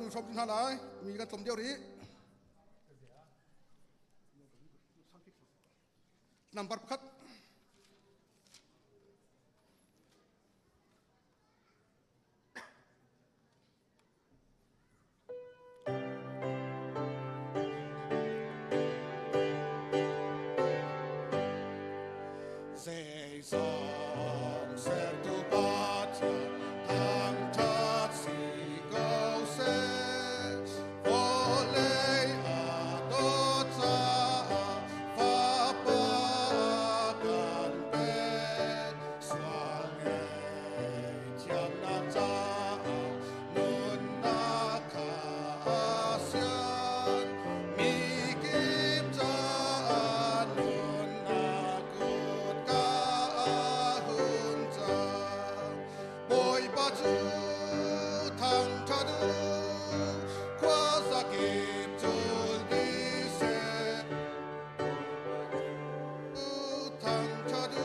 Fungkhat hna lai mi kan tlawm deuh rih. Number pakhat. Zeizong sertu Pathian thangṭhat si ko seh. Vawlei a dawt caah Fapa a kan pek. Sual ngaihthiamnak caah nunnak kha a sian. Mikip caah nunnak kutka a hun cang. Bawipa cu thangṭhat u, khuazakip cul dih seh. Thangṭhat u,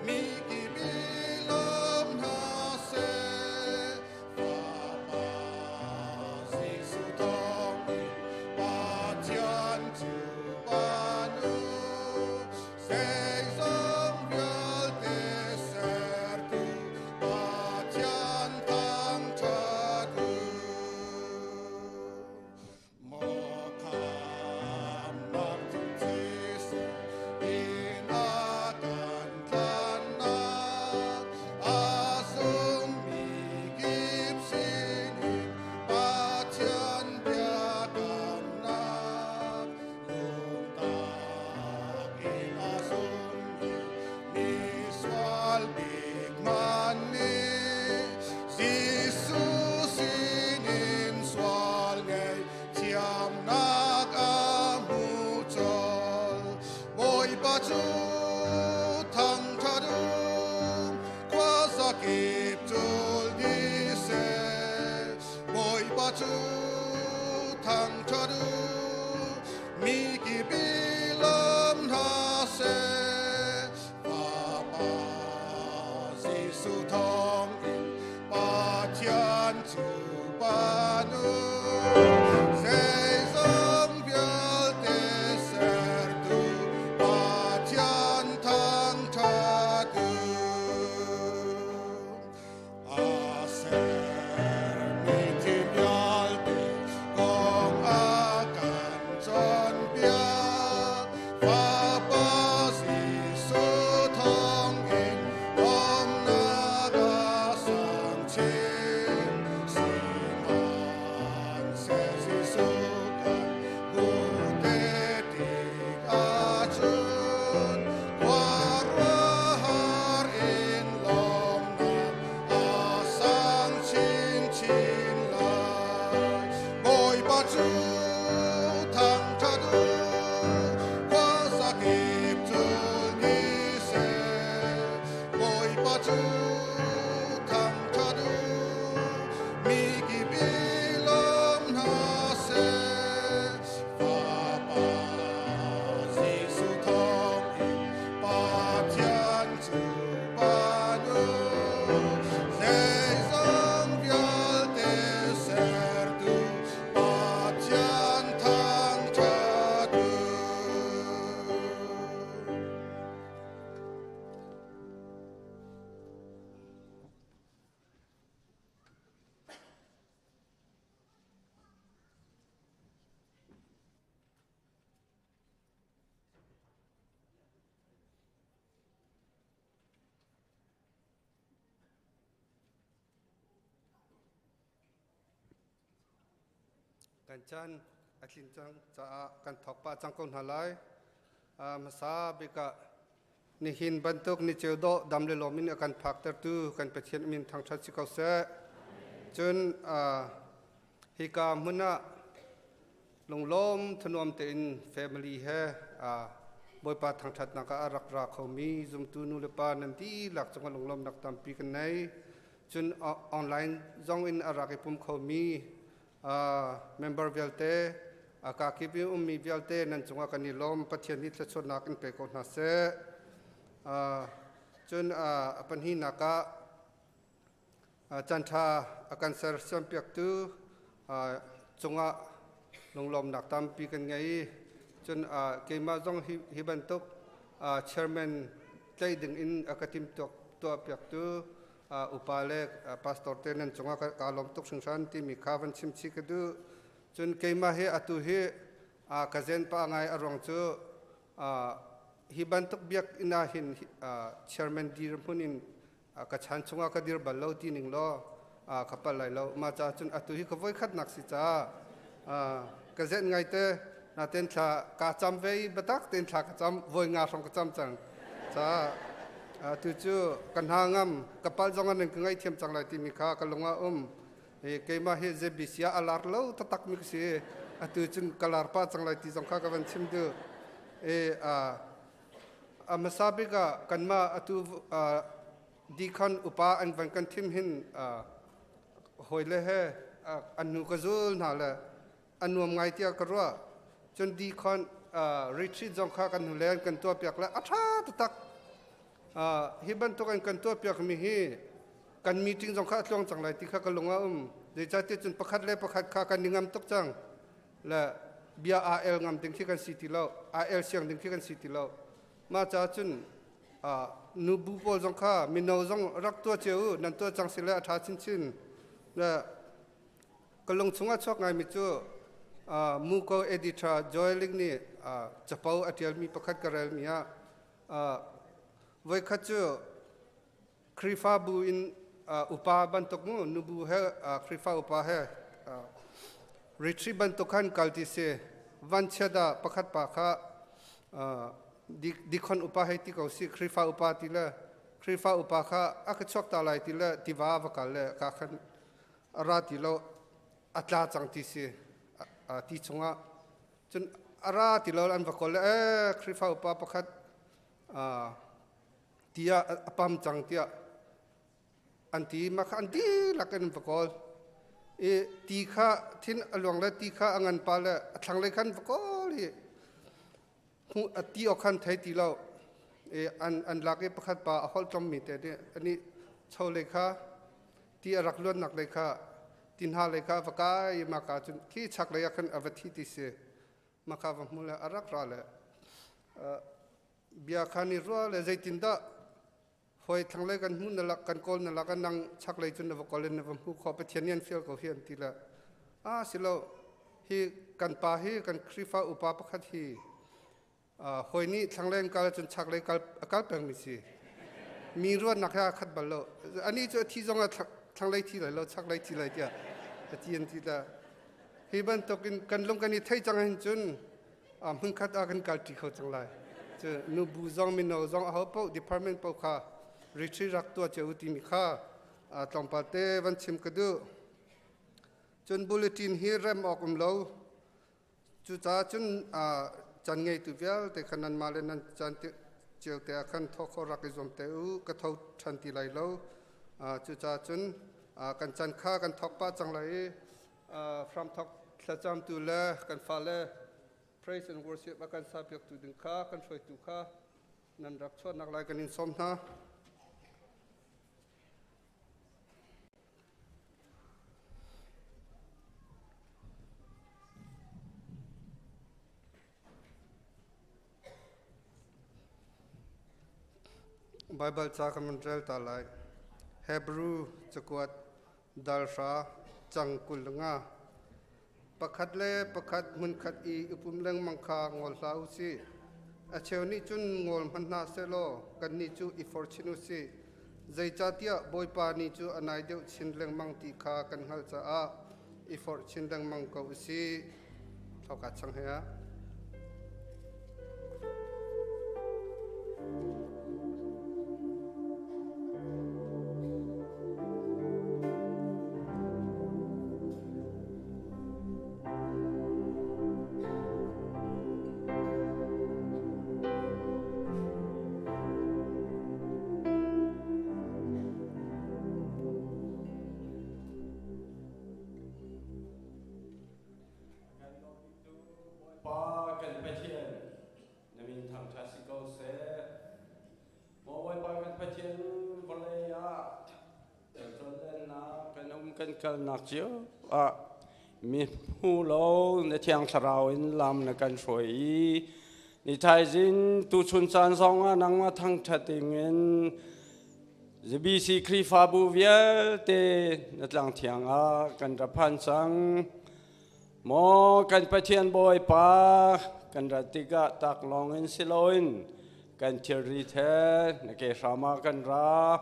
mikip i lawm hna seh. Fapa Jesuh thawngin Pathian cu pan u. Zeizong vialte sertu Pathian thangṭhat u. Maw khamnak thisen in a kan tlannak, a zummi kip sinin Pathian biakamnak, lungtak in a zummi misual bik man nih Jesuh sinin sual ngei thiamnak a hmu colh. Bawipa cu thangṭhat u, khuazakip cul dih seh. Bawipa cu thangṭhat u, mikip i lawm hna seh. Fapa Jesuh thawngin Pathian cu pan u. Zeizong vialte sertu Pathian thangṭhat u. A sermi thil vialte kong a kan cawnpiak. Fapa Jesuh thawngin lawmnak a sang chin. Sihmanhseh Jesuh kan hmuh te tik ahcun khuaruahhar in lawmnak a sang chinchin lai. Bawipa cu thangṭhat u, khuazakip Kan caan a tlin cang caah kan thawk pah cang ko hna lai. Hmasa bik ah nihin bantuk ni ceu dawh dam le lawm in a kan phaktertu kan Pathian min thangṭhat si ko seh. Cun hika hmun ah lunglawm thanuam tein family he Bawipa thangṭhatnak ah a rak ra khomi zumtu nu le pa nan dihlak cungah lunglawmnak tampi kan nei. Cun online zong in a rak i pum khomi member vialte kakip i ummi vialte nan cungah kan i lawm. Pathian nih thluachuahnak in pe ko hna seh. Cun a pahnihnak ah caanṭha a kan sersiampiaktu cungah lunglawmnak tampi kan ngei. Cun keimah zong hi bantuk chairman tlaih ding in a ka timhtuah tuahpiaktu upa le pastor te nan cungah ka lawm tuk hringhran timi kha van chim chih ka duh. Cun keimah hi atu hi ka zen pa ngai a ruang cu hi bantuk biakinn ah hin chairman dirhmun in ka chan chungah ka dir bal lo ti ning law ka pal lai lo. Mah caah cun atu hi ka voikhatnak si caah ka zenh ngai te naten thla ka cam ve i biatak tein thla ka cam voi nga hrawng ka cam cang caah atu cu ka hna ngam ka pal zong an ka ngaihthiam cang lai timi kha ka lung ah um. Keimah hi ZBC ah a lar lo taktak mi ka si. Atu cun ka lar pa cang lai ti zong kha ka van chim duh. A hmasa bik ah kanmah atu deacon upa an van kan thim hin hawile he an hnu ka zul hna le a nuam ngai tiah ka ruah. Cun deacon retreat zong kha kan hnu le an kan tuahpiak le a ṭha taktak. Hi bantuk an kan tuahpiakmi hi kan meeting zong kha a tluang cang lai ti kha ka lung ah um. Zeicahtiah cun pakhat le pakhat kha kan i ngam tuk cang. Le bia aa el ngam ding khi kan si ti lo. Aa el siang ding khi kan si ti lo. Mah caah cun nubu pawl zong kha mino zong rak tuah cio u, nan tuah cang si le a ṭha chinchin. Le ka lung chungah chuak ngaimi cu Muko editor Joel Ling nih capo a ṭialmi pakhat ka relmi ah voikhat cu Khrihfabu in upa bantuk mu nubu he Khrihfa upa he retreat bantuk khan kal ti si. Vanchiat ah pakhat pa kha dikhon upa hei ti ko si, Khrihfa upa ti le Khrihfa upa kha a ka chuak ta lai ti le tiva va kal le ka khan a ra ti lo, a tla cang ti si ti chungah. Cun a ra ti lo, an va kawl le e Khrihfa upa pakhat tiah a pam cang tiah an ti. Mah kha an dihlak in va kawl i ti kha thin a luang le ti kha a ngan pa le a thlanglei khan va kawl i a ti awk khan thei ti lo. I an lak i pakhat pa a holh tlommi te nih ani cholei kha ti a rak luannak lei kha ti hna lei kha va kai i mah ka cun khi chaklei ah khan a va thi ti si. Mah kha va hmu le a rak ra le bia kha ni rua le zeitindah hoi thlanglei kan hmu na lak kan kawl na lak nang chaklei cun na va kawl in na va hmu kho, Pathian nih an fial ko hi an ti le a si lo, hi kan pa hi kan Khrihfa upa pakhat hi hawi nih thlanglei an kal cun chaklei kal a kal pengmi si, mi ruahnak he aa khat bal lo, ani cu a thi zong ah thlanglei thi lai lo, chaklei thi lai tiah a ti an ti le hi bantuk in kan lung kan i thei cang hin cun hmunkhat ah kan kalṭi kho cang lai. Cu nubu zong mino zong aho paoh department paoh kha retreat rak tuah cio u timi kha tlawmpal te van chim ka duh. Cun bulletin hi rem awk um lo. Cucaah cun caan ngeitu vialte kha nanmah le nan caan cio te ah khan thawh khawh rak i zuam te u, ka tho ṭhan ti lai lo. Cucaah cun kan caan kha kan thawk pah cang lai i hramthawk thlacamtu le kan fale praise and worship a kan sapiaktu ding kha kan hruaitu kha nan rak chuahnak lai kan in sawm hna. Baibal ca kan van rel ta lai. Hebrew cakuat dal hra cang 25. Pakhat le pakhat hmunkhat i i pum lengmang kha ngol hlah u sih. A cheu nih cun ngol hmanh hna sehlaw kannih cu i for chin u sih. Zeicahtiah Bawipa ni cu a nai deuh chin lengmang ti kha kan hngalh caah. i forh chin lengmang ko usih. Thawka chang he ah. Bawipa kan Pathian, na min thangṭhat si ko seh. Maw Bawipa kan Pathian, vawlei ah kan tlonlennak, kan um kan kalnak cio ah mi hmu lo na Thiang Thlarau in lam na kan hruai i ni thaizing tuchun caan zong ah nangmah thangṭhat ding in ZBC Khrihfabu vialte na tlang thiang ah kan ra phan cang. Maw kan Pathian Bawipa, kan rat tikah taklawng in si loin kan thilri the na ke hram ah kan ra.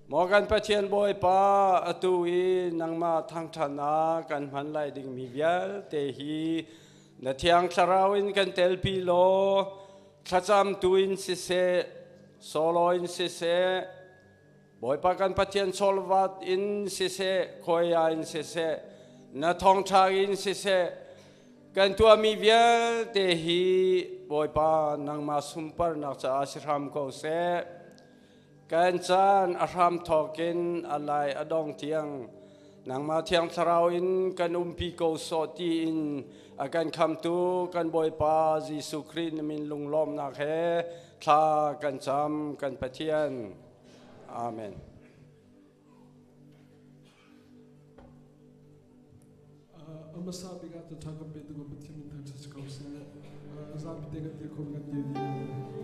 Maw kan Pathian Bawipa, atu i nangmah thangṭhan ah kan hman lai dingmi vialte hi na Thiang Thlarau in kan telpi law, thlacam tu in siseh, solo in siseh, Bawipa kan Pathian chawlvat in siseh, khuaia in siseh, na thawngṭha in siseh, kan tuahmi vialte hi Bawipa nangmah sunparnak caah si hram ko seh. Kan caan a hram thawk in a lai a dong tiang nangmah Thiang Thlarau in kan umpi ko sawh tiin a kan khamtu kan Bawipa Jesuh Khrih na min lunglawmnak he thla kan cam kan Pathian. Amen. Amasa bik ah ṭha kan pe tu Pathian min thangṭhat si ko seh. Zapi te kan dir khom kan dir dih.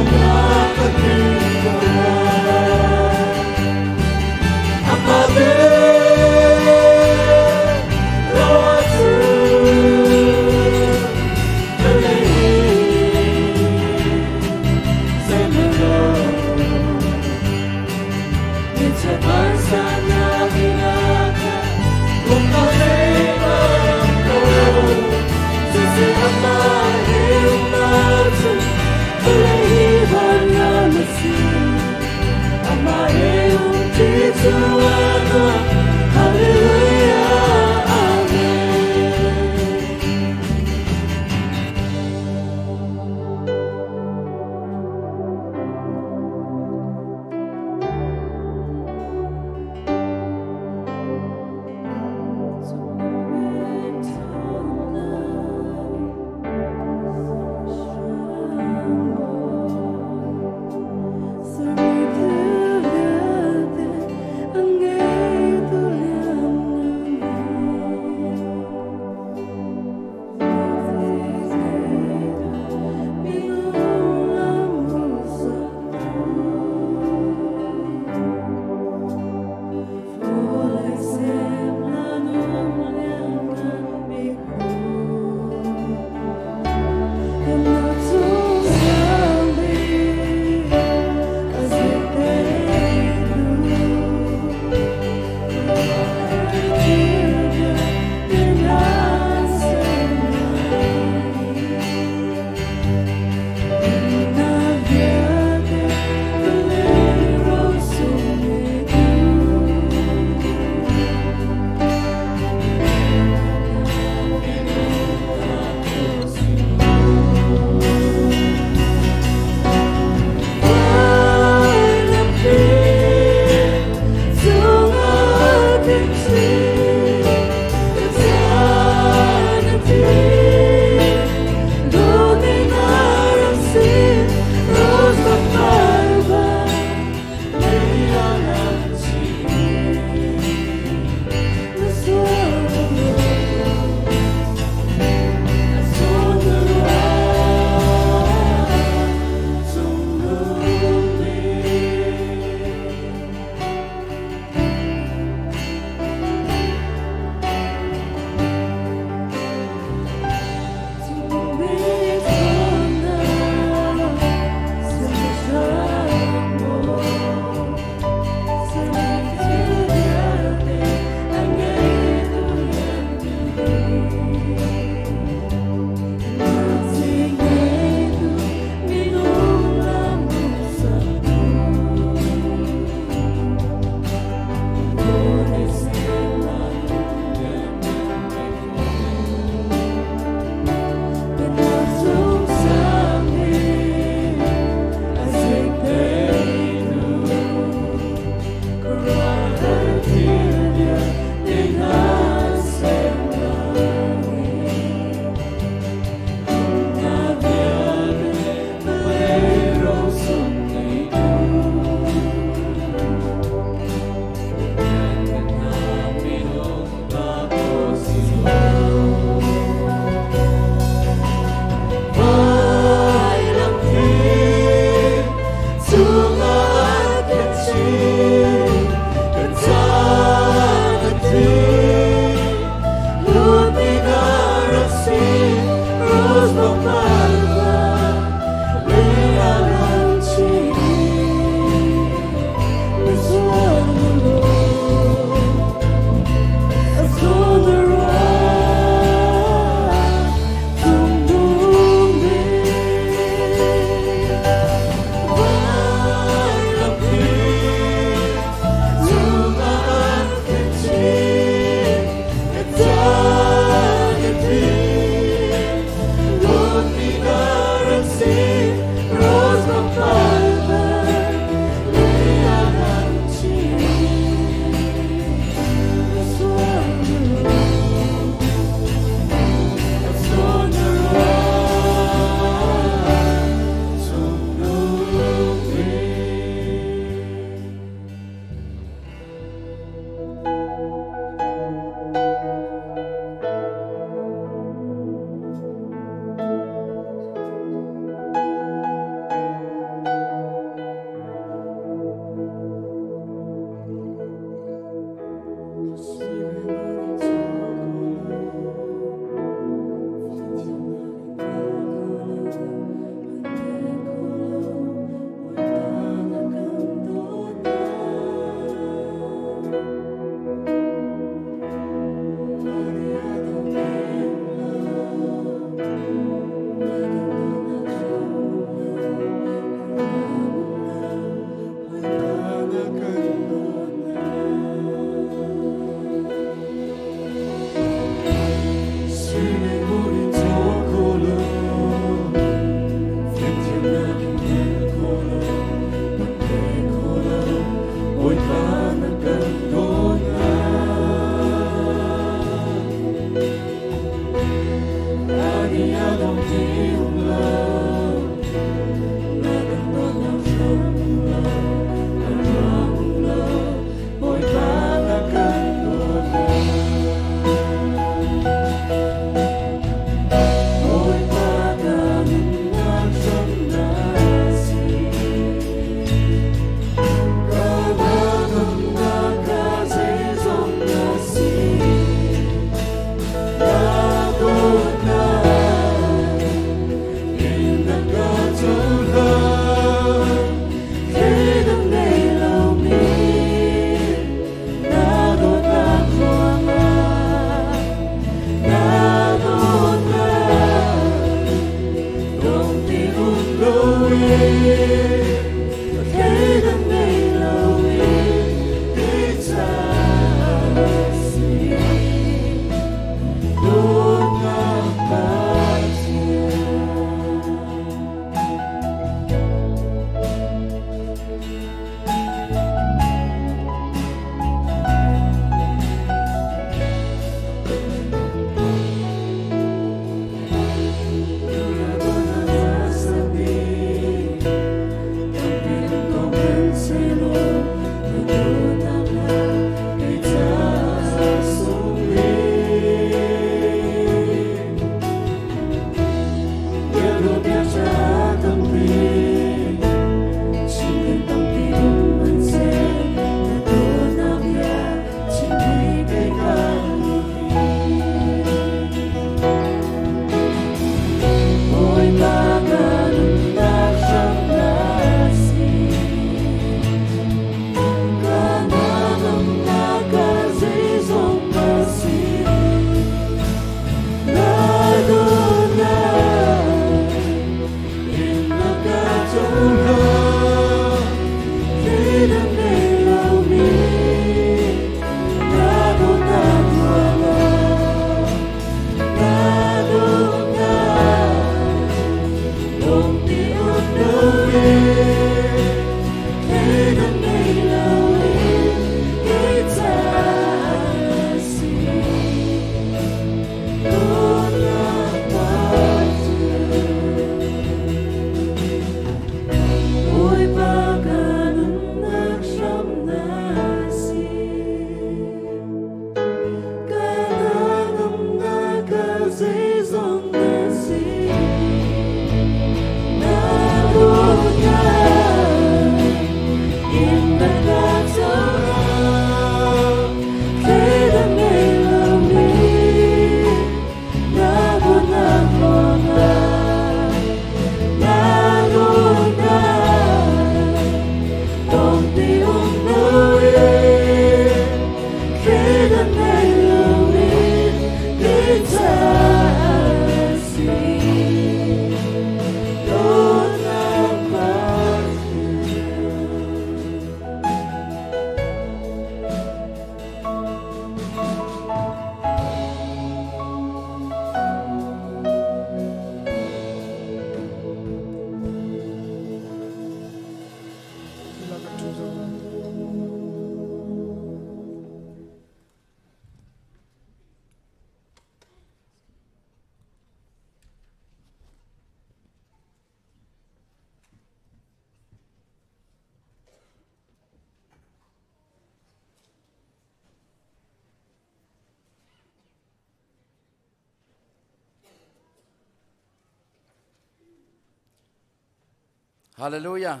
Hallelujah.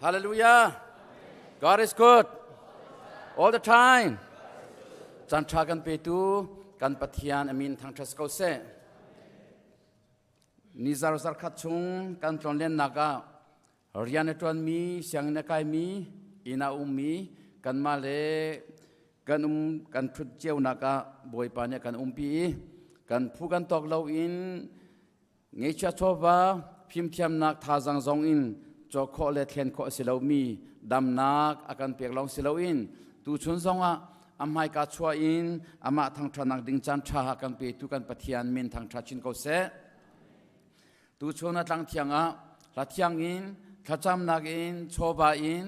Hallelujah. God is good. All the time. Caan ṭha kan petu kan Pathian amin thangṭhat ko seh. Ni zar zar khat chung kan tlonlennak ah rian a ṭuanmi, sianginn a kaimi, inn ah ummi kanmah le kan um kan ṭhut cionak ah Bawipa nih a kan umpi i kan phu kan tawk loin ngeihchiah chawva fimthiamnak thazaang zong in cawk khawh le thlen khawh a si lomi damnak a kan pek lawng si loin tuchun zongah a hmaika chuah in amah thangṭhatnak ding caan ṭha kan petu kan Pathian min thangṭha chin ko seh. Tuchun a tlang thiang ah hla thiang in thlacamnak in chawva in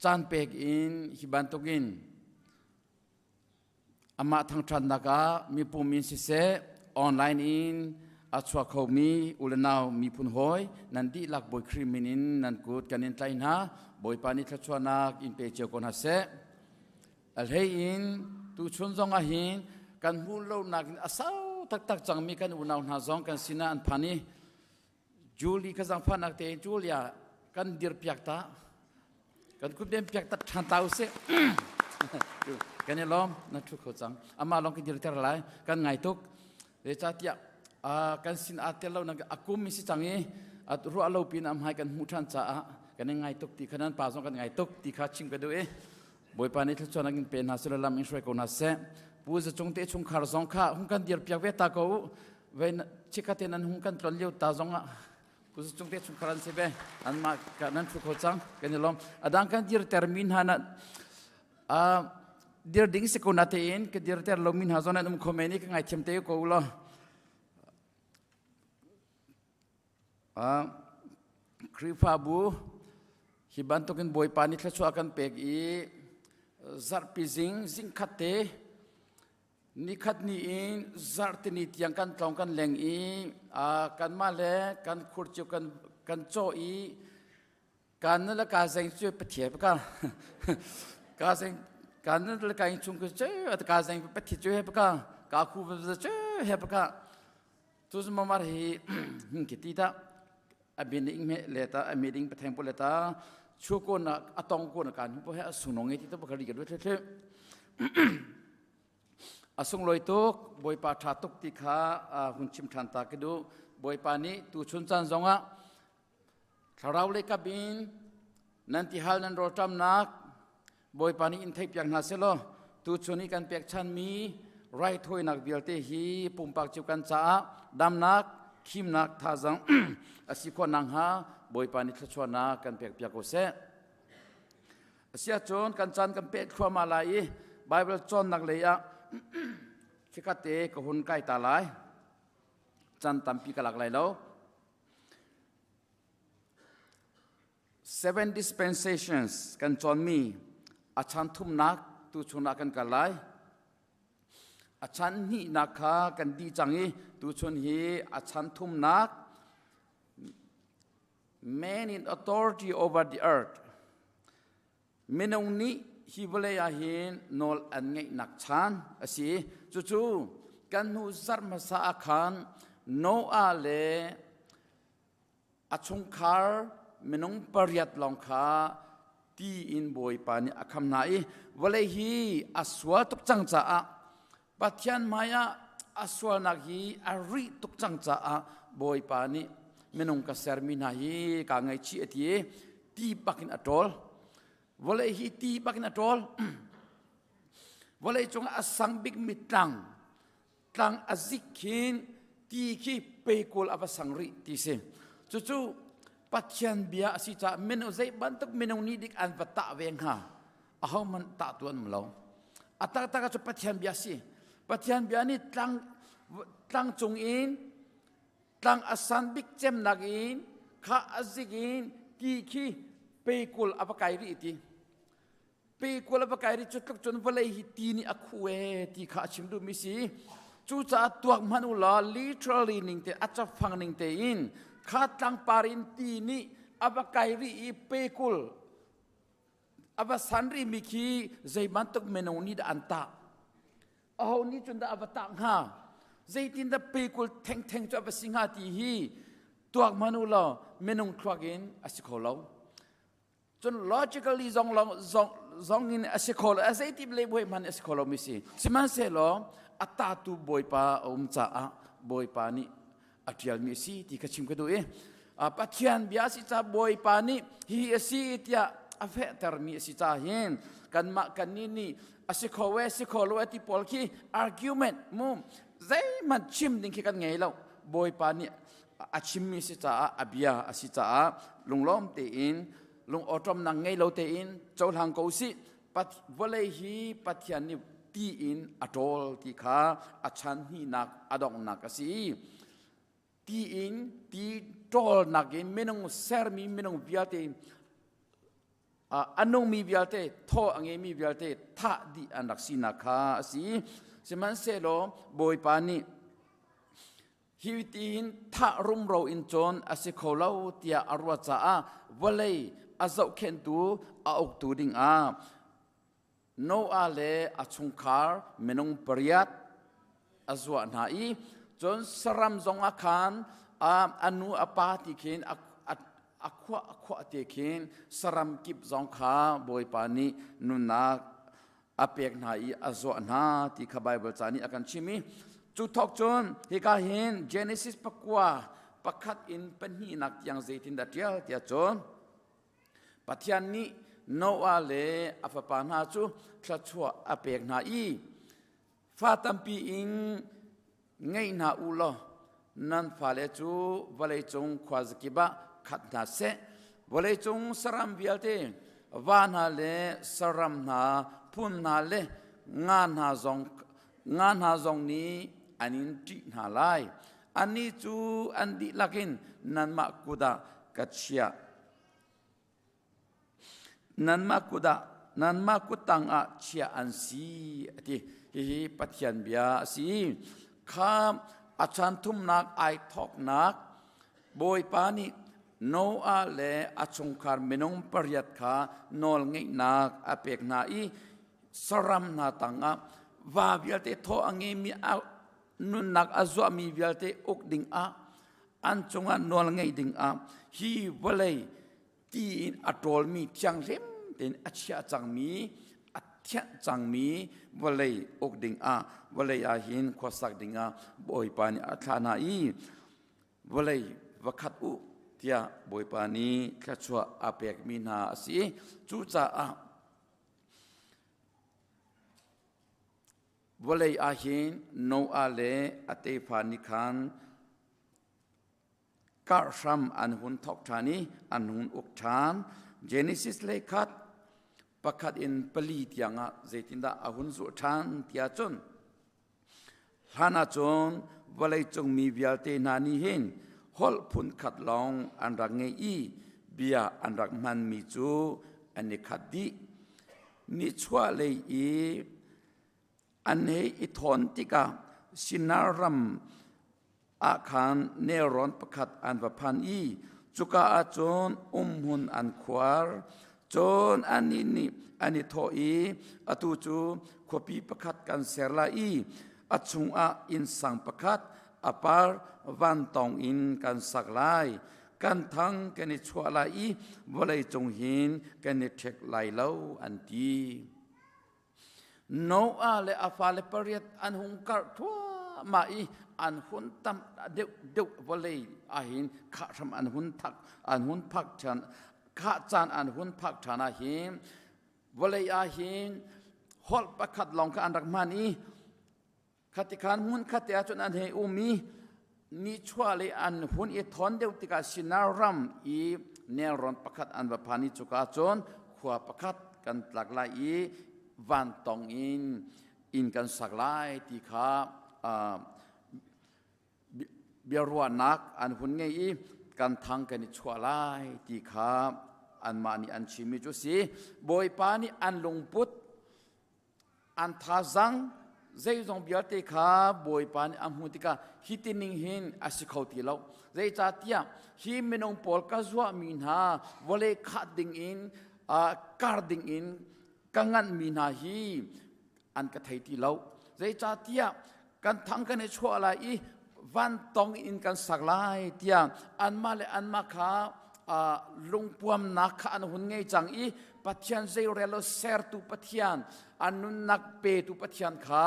caan pek in hi bantukin amah thangṭhatnak ah mipum in siseh online in a chuak khomi ulenau miphun hawi nan dihlak Bawi Khrih min in nan kut kan in tlaih hna. Bawipa nih thluachuahnak in pe cio ko hna seh. A hlei in tuchun zong ah hin kan hmuh lonak in a sau taktak cangmi kan unau hna zong kan sinah an phan i Julie ka zangfahnak tein Julia kan dirpiak ta kan kutben piak ta ṭhan ta usih kan i lawm na ṭhu kho cang amah lawng kan dirter lai kan ngai tuk zeicahtiah. Kan sin aa tel lo nak a kum mi si cang i ruah lo pin am hai kan hmuh ṭhan caah kan i ngai tuk ti kha nan pa zong kan ngai tuk ti kha chim ka duh i Bawipa nih thluachuah nak in pe hna seh lam in hruai ko hna seh. Pu Za Cung te chungkhar zong kha hung kan dir piak ve ta ko ve chikkhat te nan hung kan tlon lio ta zong ah Pu Za Cung te chungkhar an si ve anmah nan thu kho cang kan i lawm. Adang kan dir ter mi hna na dir ding si ko na tein ka dir ter lo mi hna zong nan um kho men i ka ngaithiam te ko law. Khrihfabu hi bantukin Bawipa nih thluachuah kan pek i zarhpi zing zingkhat te nikhat ni in zarhtini tiang kan tlawng kan leng i kanmah le kan khur cio kan kan caw i kan le ka zeng cu pathian ka ka zeng kan le ka chung cu ka zeng pathian cu he ka ka khu cu he ka Tu mamar hi ki ti ta a bin ing me le ta a meeting patheng po le ta chu ko na atong ko na kan po he asunong ti to bakari ka du thle asung loi tuk boipa tha tuk ti kha hun chim than ta ke du boipa ni tu chun chan zonga thlarau le kabin nan ti hal nan ro tam nak Bawipa nih in theihpiak hna selaw tuchun i kan pekchanmi raithawinak vialte hi pumpak cio kan caah damnak, khimnak thazaang a si khawh nakhnga Bawipa nih thluachuahnak kan pekpiak ko seh. Asiahcun kan caan kan peh thluahmah lai i Baibal cawnnak lei ah chikkhat te ka hun kai ta lai. Caan tampi ka lak lai lo. Seven dispensations kan cawnmi a chan thumnak tuchun ah kan kal lai. A chan hnihnak kha kan dih cang i tuchun hi a chan thumnak man in authority over the earth minung nih hi vawlei ah hin nawl an ngeihnak chan a si. Cucu kan hnu zarh hmasa ah khan Noah le A chungkhar minung pariat lawng kha ti in Bawipa nih a kham hna i vawlei hi a sual tuk cang caah Pathian hmaiah a sualnak hi a rih tuk cang caah Bawipa nih minung ka sermi hna hi kaa ngaihchih a ti i ti bakin a ṭawl. Vawlei hi ti bakin a ṭawl. Vawlei cungah a sang bikmi tlang tlang a zik khin ti khi peikawl a va sang rih ti si cucu Pathian bia a si caah minung zei bantuk minung nih dik an va tah ve hnga aho hmanh tah tu an um lo a taktak ah cu Pathian bia si Pathian bia nih tlang tlang cung in tlang a san bik cemnak in kha a zik in ti khi peikul a va kai rih ti Pe kul a va kai ri cu tluk cun vawlei hi ti nih a khu e ti kha a chim duhmi si. Cucaah tuak hmanh u law literally ning te a cafang ning tein kha tlangpar in ti nih a va kai rih i pe kul a va san rihmi khi zei bantuk minung nih dah an tah? Aho nih cun dah a va tah hnga? Zeitin dah pe kul thengtheng cu a va si hnga ti hi tuak hmanh u law minung thluak in a si kho lo. Cun logically zong zong zong in a si kho lo, a zeiti le buai hmanh a si kho lomi si. Sihmanhsehlaw a tatu Bawipa a um caah Bawipa nih a ṭialmi a si ti kha chim ka duh i Pathian bia a si caah Bawipa nih hihi a si tiah a fehtermi a si caah hin kanmah kannih nih a si kho e si kho lo e ti pawl khi argument mu zeihmanh chim ding khi kan ngei lo. Bawipa nih a chimmi si caah a bia a si caah lunglawm tein lung awṭawmnak ngei lo tein cohlang ko sih. Vawlei hi Pathian nih ti in a ṭawl ti kha a chan hnihnak a donghnak a si. Ti in ti ṭawlnak in minung sermi minung vialte a nungmi vialte thaw a ngeimi vialte thah dih an rak sinak kha a si. Sihmanhsehlaw Bawipa nih Hi tiin thah rumro in cawn a si kho lo tiah a ruah caah vawlei a zohkhenhtu a uktu dingah Noah le a chungkhar minung pariat a zuah hna i cun saram zong ah khan a nu a pa ti khin a khuah a khuah te khin saram kip zong kha Bawipa nih nunnak a pek hna i a zuah hna ti kha Baibal ca nih a kan chim i. Cu thawk cun hika hin Genesis pakua pakhat in pahnihnak tiang zeitindah ṭial tiah cun Pathian nih Noah le a fapa hna cu thluachuah a pek hna i fa tampi in ngei hna u law nan fale cu vawleicung khuazakip ah khat hna seh. Vawleicung saram vialte, va hna le saram hna, phun hna le nga hna zong nga hna zong nih an in ṭih hna lai. Annih cu an dihlak in nanmah kut ah ka chiah. Nanmah kut ah nanmah kut tangah chiah an si a ti. Hihi Pathian bia a si. Kha a chan thumnak ai thawknak Bawipa nih Noah le a chungkhar minung pariat kha nawl ngeihnak a pek hna i saram hna tangah va vialte thaw a ngeimi nunnak a zuahmi vialte uk dingah an cungah nawl ngeih dingah hi vawlei ti in a ṭawlmi thianghlim tein a chiah cangmi a thianh cangmi vawlei uk dingah vawlei ah hin khuasak dingah Bawipa nih a thlah hna i vawlei va khat u tiah Bawipa nih thluachuah a pekmi hna a si. Cucaah vawlei ah hin Noah le a tefa nih khan karh hram an hun thawk ṭhan i an hun uk ṭhan. Genesis lei khat pakhat in pali tiangah zeitindah a hun zulh ṭhan tiah cun hlan ahcun vawleicung mi vialte hna nih hin holh phun khat lawng an rak ngei i bia an rak hmanmi cu an i khat dih. Nichuahlei i an hei i thawn tikah Shinar ram ah khan nelrawn pakhat an va phan i cuka ah cun umhmun an khuar. Cun annih nih an i thawh i, Atu cu khuapi pakhat kan ser lai i a chungah innsang pakhat a par vantawng in kan sak lai. Kan thang kan i chuah lai i vawleicung hin kan i ṭhek lai lo, an ti. Noah le a fale pariat an hung karh thluahmah i an hun tam deuh deuh vawlei ahhin khah hram an hun thak an hun phak ṭhan khah caan an hun phak ṭhan ahhin vawlei ahhin holh pakhat lawng kha an rak hman i Khatikhan hmun khat te ahcun an hei um i nichuah le an hun i thawn deuh tikah Sinar ram i nelrawn pakhat an va phan i cuka cun khua pakhat kan tlak lai i vantawng in inn kan sak lai ti kha biaruahnak an hun ngei i kan thang kan i chuah lai ti kha anmah nih an chimmi cu si. Bawipa nih an lungput An thazang zeizong vialte kha Bawipa nih a hmuh tikah hi tining hin a si kho ti lo. Zeicahtiah hi minung pawl ka zuahmi hna vawlei khah dingin kar dingin ka nganhmi hna hi an ka thei ti lo. Zeicahtiah kan thang kan i chuah lai i vantong in kan sak lai tiah anmah le anmah kha lungpuamnak kha an hun ngei cang i Pathian zeirel lo sertu Pathian an nunnak petu Pathian kha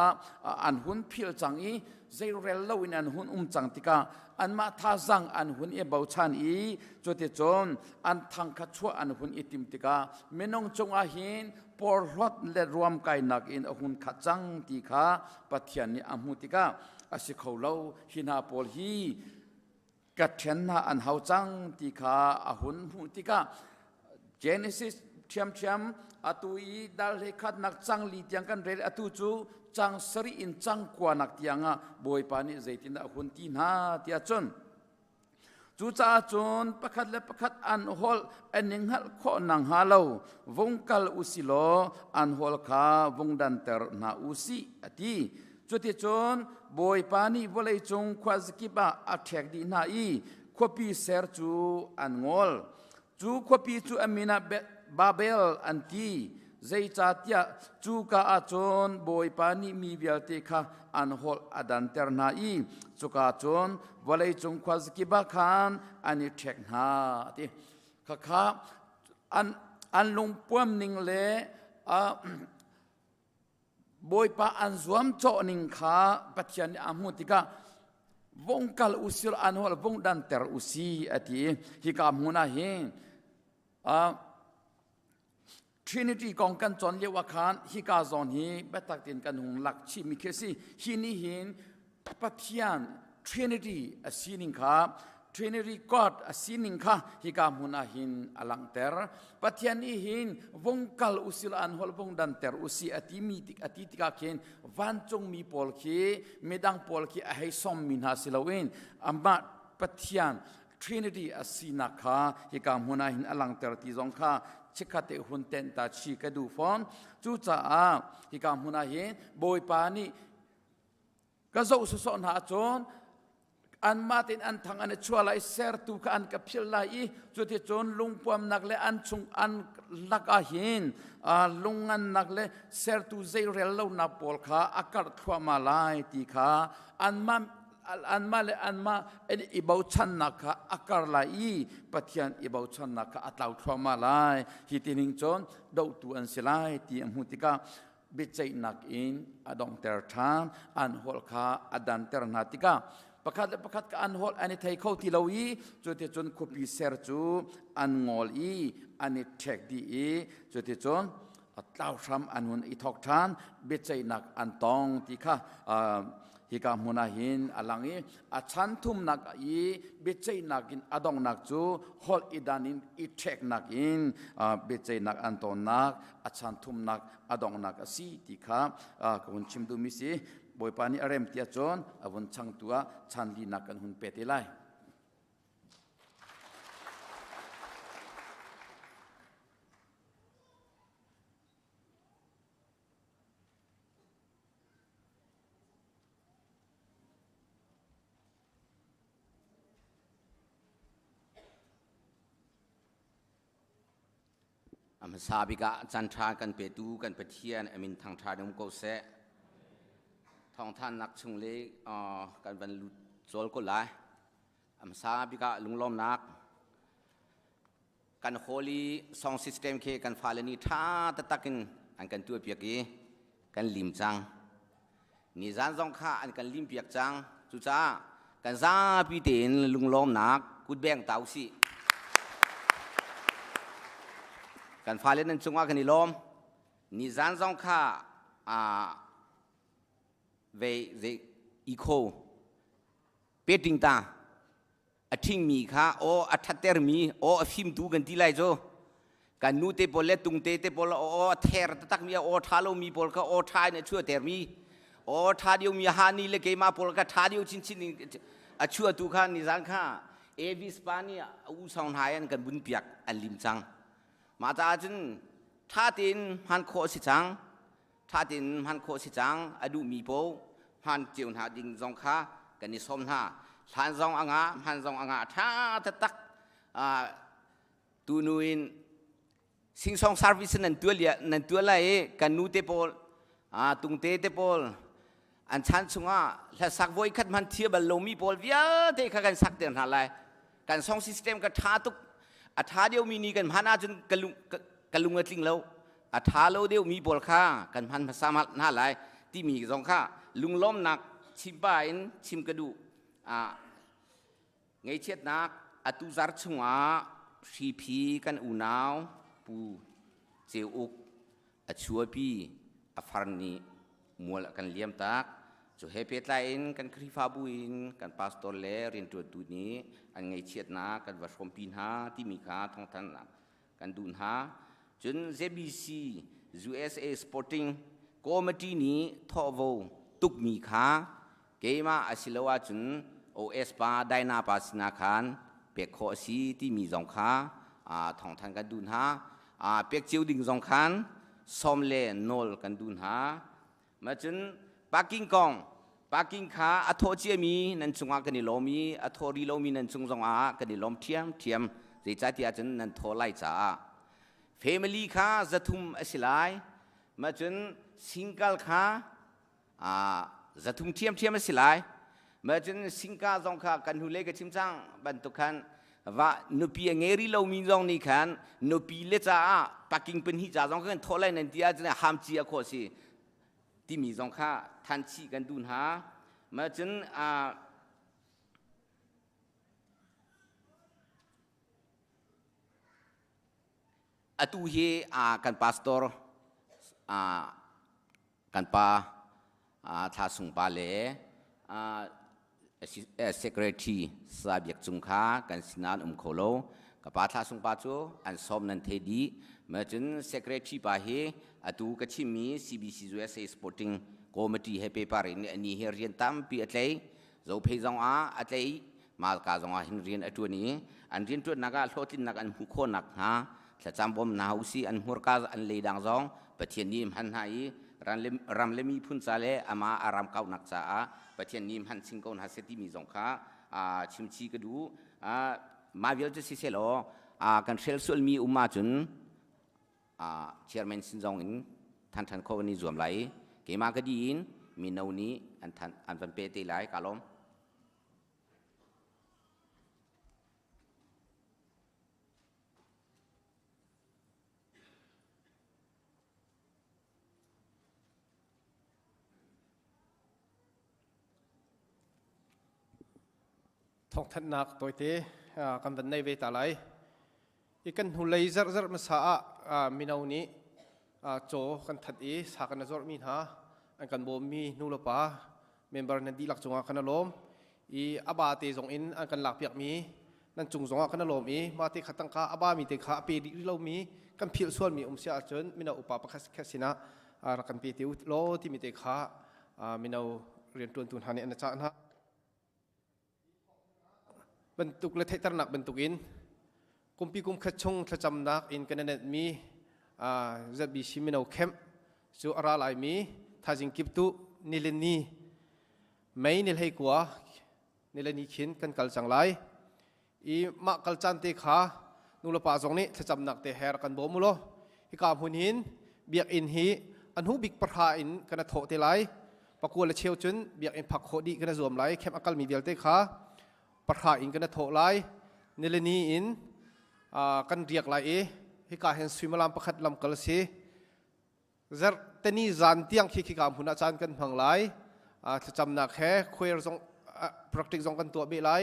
an hun phil cang i zeirel lo in an hun um cang tikah anmah thazang an hun i bochan i cuticun an thang kha chuah an hun i tim tikah minung cungah hin porhlawt le ruamkainak in a hun khat cang ti kha Pathian nih a hmuh tikah a si kho lo hi hna pawl hi ka ṭhen hna an hau cang ti kha a hun hmuh tikah Genesis ṭhiamṭhiam atu i dal hlei khatnak cang li tiang kan rel atu cu cang sarih in cang kuanak tiangah Bawipa nih zeitindah a hun ti hna tiah cun Cucaah cun pakhat le pakhat an holh an i hngalh khawh nakhnga lo vung kal u si law an holh kha vung danter hna u sih, a ti. Cuticun Bawipa nih vawleicung khuazakip ah a ṭhek dih hna i khuapi ser cu an ngol. Cu khuapi cu a min ah Babel an ti. Zeicahtiah cuka ah cun Bawipa nih mi vialte kha an holh a danter hna i cuka cun vawleicung khuazakip ah khan an i ṭhek hna a ti. Khakha an lungpuam ning le. Bawipa an zuamcawh ning kha Pathian nih a hmuh tikah vung kal usih an holh vung danter usi a ti i hika hmun ah hin Trinity kong kan cawn lio ah khan hika zawn hi biatak tein kan hung lak chihmi khi a si. Hi nih hin Pathian Trinity a sining kha Trinity God a sining kha hika hmun ah hin a langhter. Pathian nih hin vung kal usil an holh vung danter usi a timi tik a ti tikah khin vancungmi pawl khi midang pawl khi a hei sawmmi hna si loin amah Pathian Trinity a sinak kha hika hmun ah hin a langhter ti zong kha chikkhat te hun tenh ta chi ka duh fawn. Cucaah hika hmun ah hin Bawipa nih ka zoh sawsawh hna ahcun anmah tein an thang an i chuah lai sertu kha an ka philh lai i cuticun lungpuamnak le an chung an lak ah hin lungngannak le sertu zeirel lonak pawl kha a karh thluahmah lai ti kha anmah anmah le anmah i bochannak kha a kar lai i Pathian i bochannak kha a tlau thluahmah lai hi tining cun dohtu an si lai ti a hmuh tikah biaceihnak in a donghter ṭhan an holh kha a danter hna tikah pakhat le pakhat ka an holh an i thei kho ti lo i cuticun khuapi ser cu an ngol i an i ṭhek dih i cuticun tlau hram an hun i thawk ṭhan biaceihnak an tong ti kha hika hmun ah hin a lang i a chan thumnak i biaceihnak in a donghnak cu holh i dan in i ṭheknak in biaceihnak an tonnak a chan thumnak a donghnak a si ti kha ka hun chim duhmi si. Bawipa nih a rem ti ahcun a vun changtu ah chan linak kan hun pe te lai. A hmasa bik ah caan ṭha kan petu kan Pathian a min thangṭha um ko seh. Thawngthannak chung le kan van lut cawl ko lai. A hmasa bik ah lunglawmnak kan holy song system khi kan fale nih ṭha taktak in an kan tuahpiak i kan lim cang. Nizan zong kha an kan limpiak cang. Cucaah kan zapi tein lunglawmnak kutbeng ta usih. Kan fale nan cungah kan i lawm. Nizan zong kha ve zei ikho peting ta a ṭhingmi kha aw a ṭhattermi aw a fimtu kan ti lai cu kan nu te pawl le tungte te pawl aw a ther taktakmi aw ṭha lomi pawl kha aw ṭha in a chuahtermi aw ṭha deuhmi hani le keimah pawl kha ṭha deuh chinchin in a chuahtu kha nizan kha Avis pa nih a u song hna in kan bun piak an lim cang mah caah cun ṭha tein hman khawh a si cang ṭha tein hman khawh si cang a duhmi paoh hman cio hna ding zong kha kan i sawm hna hlan zong a ngah hman zong a ngah ṭha taktak tunu in singsong service nan tuah nan tuah lai i kan nu te pawl tungte te pawl an chan chungah hlasak voi khat hman thia bal lomi pawl vialte kha kan sak ter hna lai kan song system ka ṭha tuk a ṭha deuhmi ni kan hman ahcun ka lung ka lung a tling lo a ṭha lo deuhmi pawl kha kan hman hmasa hna lai timi zong kha lunglawmnak chim pa in chim ka duh ngeichiatnak atu zar chungah hriphi kan unau pu Ceu Uk a chuapi a far nih mual a kan liam tak cu he pehtlai in kan Khrihfabu in kan pastor le rianṭuantu nih an ngaihchiatnak kan va hrawmpi hna timi kha thawngthanhnak kan duh hna. Cun ZBC USA Sporting Committee nih thawhvo tukmi kha keimah a si lo ahcun OS pa Dyna pa sinah khan pek khawh a si timi zong kha thawngthanh kan duh hna. Pek cio ding zong khan sawm le nawl kan duh hna. Mah cun parking kong parking kha a thawh ciami nan cungah kan i lawm i a thawh rih lomi nan cung zongah kan i lawm ṭhiamṭhiam zeicahtiah cun nan thawh lai caah family kha 300 a si lai mah cun single kha 300 ṭhiamṭhiam a si lai mah cun singka zong kha kan hnulei ka chim cang bantuk khan va nupi a ngei rih lomi zong nih khan nupi le caah parking pahnih ca zong kan thawh lai nan ti ahcun ham cia khawh si. timi zong kha thanchih kan duh hna. Ma cun atu hi kan pastor kan pa Thla Sung pa le secretary Sa Biak Cung kha kan sinah an um kho lo. Ka pa Thla Sung pa cu an sawm nan thei dih. Ma cun secretary pa hi atu ka chimmi CBC USA Sporting Committee he paper in ani hi rian tampi a tlei. Zophei zong ah a tlei Malka zong ah hin rian a ṭuan i an rianṭuannak ah hlawhtlinnak an hmuh khawh nakhnga thlacam bawm hna usih. An hmurka an leidang zong Pathian nih hman hna i ram le miphun ca le amah a ram kauhnak caah Pathian nih hman chin ko hna seh timi zong kha chimchih ka duh. Mah vialte si sehlaw kan hrel sualmi um ahcun chairman sin zong in than than kho an i zuam lai i keimah ka di in mino nih an than an van pe te lai ka lawm. Thawngthanhnak tawite kan van nei ve ta lai. I kan hnulei zarh zarh hmasa ah mino nih caw kan that i sa kan zawrhmi hna an kan bawmmi nu le pa member nan dihlak cungah kan lawm i a ba te zong in an kan lakpiakmi nan cung zongah kan lawm i mah te kha tangka a ba mi te kha a pe dih rih lomi kan philh sualmi um sia ahcun mino upa pakhat khat sinah rak kan pe te u law timi te kha mino riantuantu hna nih an cah hna. Bantuk le theihternak bantukin kumpi kum khat chung thlacamnak in kan nenhmi ZBC mino camp cu a ra laimi thaizing kiptu nilini May ni 19 nilini khin kan kal cang lai. I mah kal caan te kha nulepa zong nih thlacamnak te he rak kan bawm u law hika hmun hin biakinn hi a hnu bik pahra in kan thawh te lai. Pakua le cheu cun biakinn phak khawh dih kan zuam lai. Camp a kalmi vialte kha pahra in kan thawh lai. Nilini in kan riak lai i hika hin suimilam pakhat lamkal si. Zarhteni zan tiang khi khika hmun ah caan kan hmang lai. Thlacamnak he choir zong practice zong kan tuah beh lai.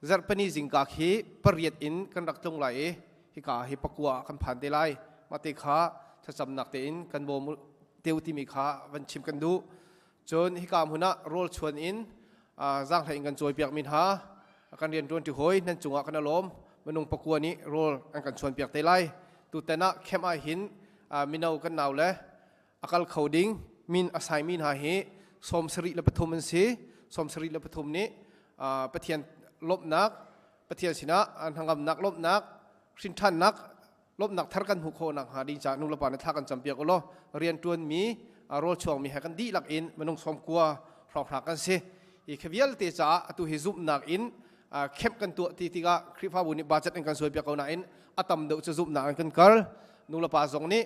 Zarhpini zingka khi pariat in kan rak tlung lai i hika hi pakua kan phan te lai. Mah te kha thlacamnak tein kan bawm teu timi kha van chim kan duh. Cun hika hmun ah rawl chuan in zaanghlei in kan cawipiak mi hna kan rian ṭuan ṭi hawi nan cungah kan alawm minung pakua nih rawl an kan chuan piak te lai. Tutan ah camp ah hin mino kan nau le a kal kho ding min a saimi hna hi 73 an si. 73 nih Pathian lawmhnak, Pathian sinah hnangamnak lawmhnak, hrinṭhannak lawmhnak thar kan hmuh khawh nakhnga ding caah nulepa nih thla kan campiak u law rianṭuanmi rawl chuangmi he kan dihlak in minung 90 hrawnghrang kan si. Hi kha vialte caah atu hi zumhnak in camp kan tuah ti tikah Khrihfabu nih budget an kan suaipiak ko nain a tam deuh cu zumhnak in kan kal. Nulepa zong nih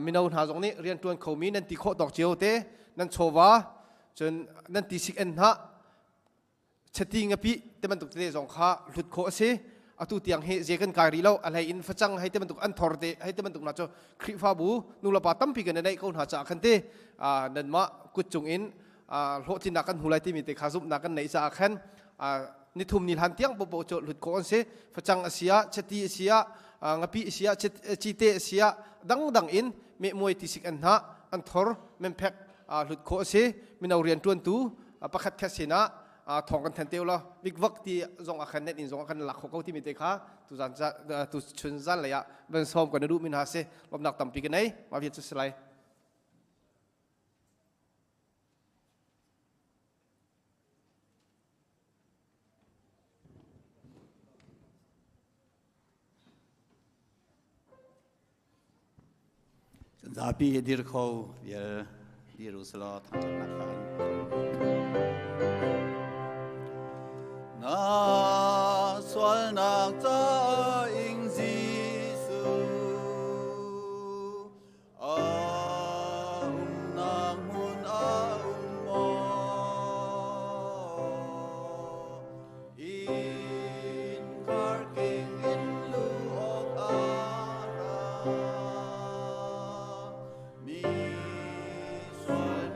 mino hna zong nih rianṭuan khomi nan ti khawh tawk cio te nan chawva cun nan ti sik en hna chati ngapi te bantuk tete zong kha hlut khawh a si. Atu tiang hi ze kan kai rih lo. A hlei in facang hei te bantuk an thor te hei te bantuk na cu Khrihfabu nulepa tampi kan neih ko hna caah khan te nanmah kut cung in hlawhtlinnak kan hmu lai timi te kha zumhnak kan neih caah khan nithum ni hlan tiang popo cu hlut khawh an si. Facang a si ah, chati a si ah, ngapi a si ah, cite a si ah, dangdang in mehmuai tisik an hnah an thor memphek hlut khawh a si. Mino rian ṭuantu pakhat khat sinah thawng kan then te law vikvak ti zong ah khan net in zong ah kan lak kho ko timi te kha tu zan tu chun zan lei ah van sawm kan duh min ha si. Lawmnak tampi ka nei. Ma viat cu si lai. Zapi hi dir kho vial dir u selaw thangṭhatnak hla in. Na sualnak ca ing Jesuh a umnak hmun a um maw? Inn karking in lu awk a ra mi sual.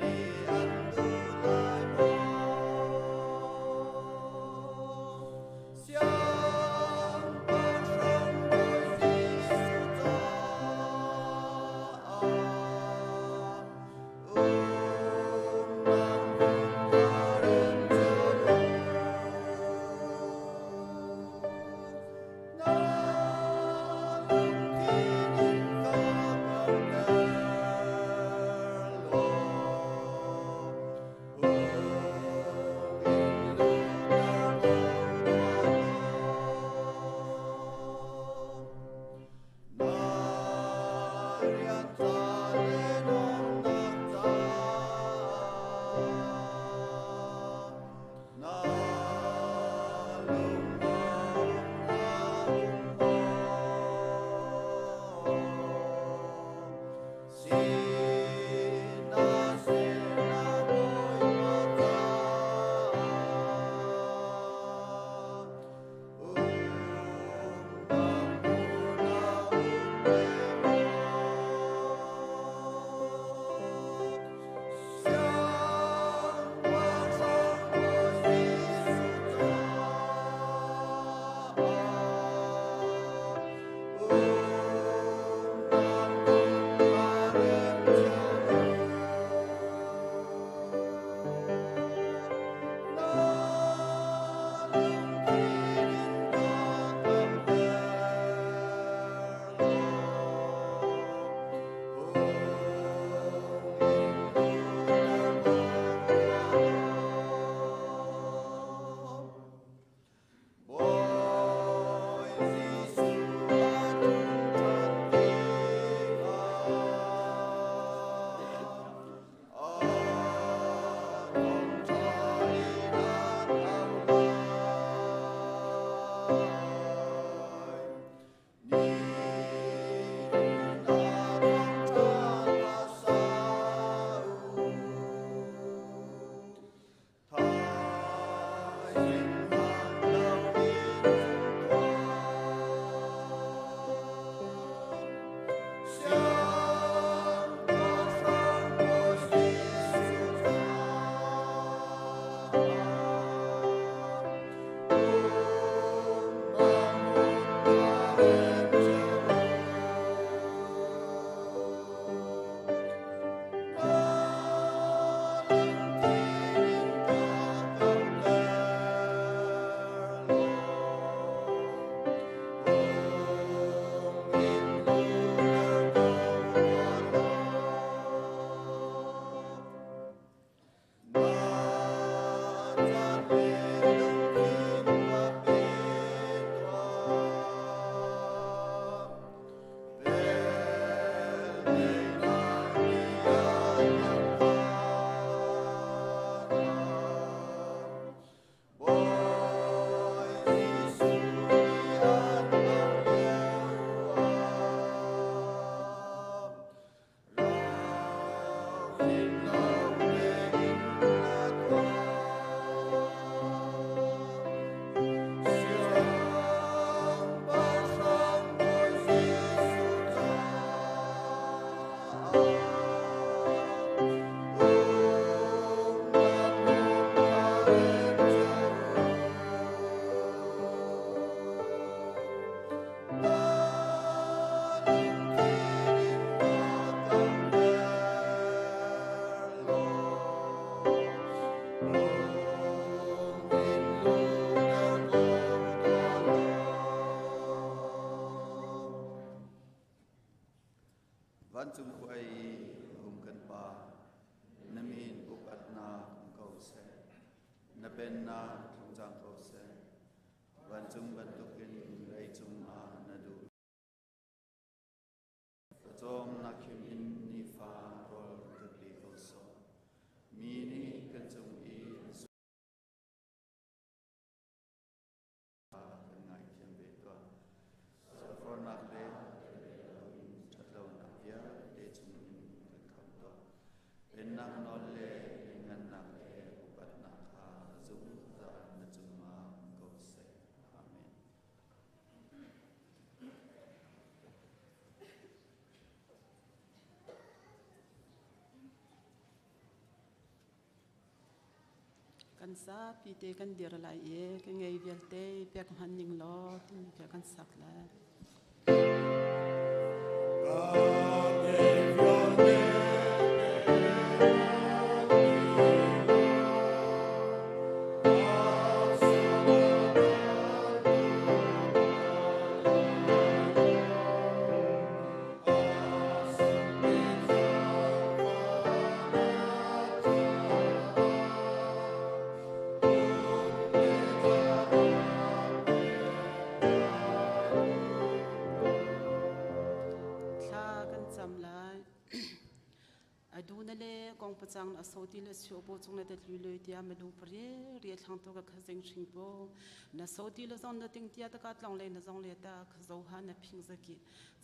Vancung khua i um kan Pa, na min upatnak um ko seh. Na pennak tlung cang ko seh. Vancung bantukin leicung ah na duh. Pawcawmnak him in nifa rawl kan pe ko sawh. Mi nih kan cung i an kan ngaithiam ve tuah. Sualfornak le ṭhatlonak vialte chungin kan khamh tuah. Pennak nawl le lianngannak le upatnak kha zungzal na cungah um ko seh. Amen. Kan zapi te kan dir lai i ka ngei vialte pek hman ning law timi kha kan sak lai. Thla kan cam lai. Adu na le kong pacang na so ti le sio bo chung na te tlu le tia ma lu pare ri thlang to ka khazing hring bo na so ti le zong na ting tia ta ka tlong le na zong le ta khazo ha na phing zaki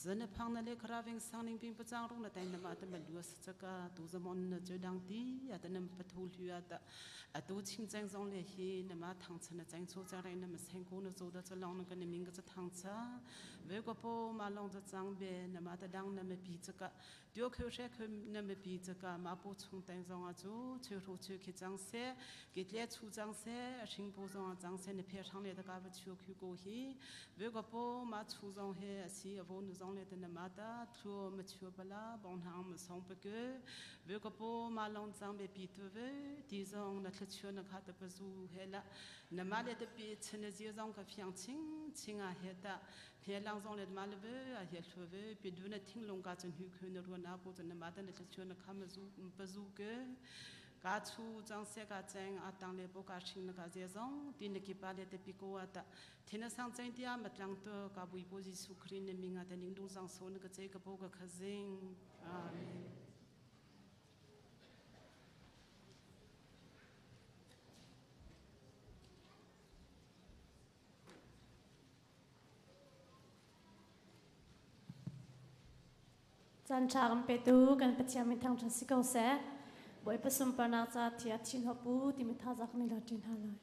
zan phang na le khraving sang ning ping pacang rung na tai na ma ta ma lu sa chaka tu zamon na chu dang ti ya ta nam pathu hlu ya ta atu ching cheng zong le hi na ma thang chan na cheng chu cha rai na ma seng ko na zo da cha long na ka ni ming ka cha thang cha ve ko po ma long cha chang be na ma ta dang na ma pi cha ka Tio kheu hre kheu na mi pi chaka ma pu chung teng zong a chu chu ru chu khi chang se ki tle chu chang se hring pu zong a chang se ne phe thang le ta ka ba chu khu ko hi ve ko po ma chu zong he a si a vo nu zong le ta na ma ta thu ma chu bala bong hang ma song pe ke ve ko po ma long chang be pi tu ve ti zong na thla chu na kha ta pa zu he la na ma le ta pi chen ji zong ka fiang ching chinga he ta Phe lang zong let ma le ve a hi thlu ve pi du na thing long ka chun hu khu na ruan na pu chun na ma ta na thla chu na kham zu pa zu ke ka chu chang se ka cheng a tang le po ka hring na ka je zong ti na ki pa le te pi ko ata thina sang cheng tia matlang to ka bui po ji su khrin ne minga te ning dung sang so na ka che ka po ka khazing. Amen. Caan ṭha kan petu kan Pathian min thangṭhat si ko seh. Bawipa sunparnak ca thiah thin hop u timi thazaang kan i la ṭi hna lai.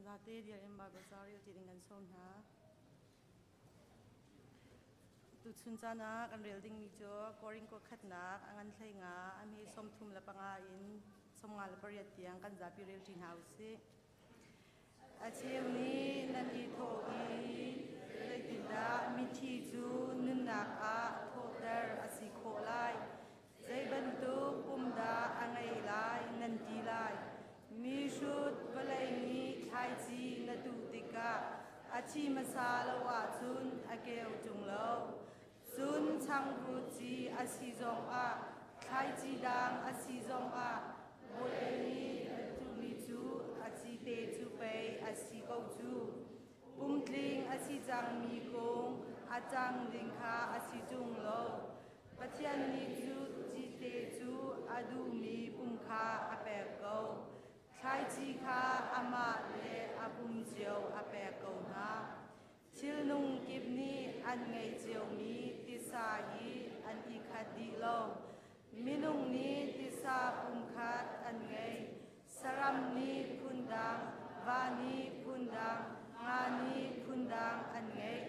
Zate dir in Bible ca rel ti ding kan sawm hna. Tuchun caan ah kan rel dingmi cu Korin kua khatnak a ngan hlei nga a hme 35 in 58 tiang kan zapi rel ṭi hna usih. A cheu nih nan i thawh i zeitindah mithi cu nunnak ah thawhter a si khawh lai? Zei bantuk pum dah a ngeih lai nan ti lai. Mihrut vawlei nih thlaici na tuh tikah a thi hmasa lo ahcun a keu ṭung lo. Cun changvut ci a si zongah thlaici dang a si zongah vawlei nih a tuhmi cu a cite cu pei a si ko cu. Pumtling a si cangmi kung a cang ding kha a si ṭung lo. Pathian nih cu cite cu a duhmi pum kha a pek ko. Thlaici kha amah le a pum cio a pek ko hna. Thilnung kip nih an ngeih ciomi tisa hi an i khat dih lo. Minung nih tisa pumkhat an ngei. Saram nih phundang, va nih phundang, nga nih phundang an ngei.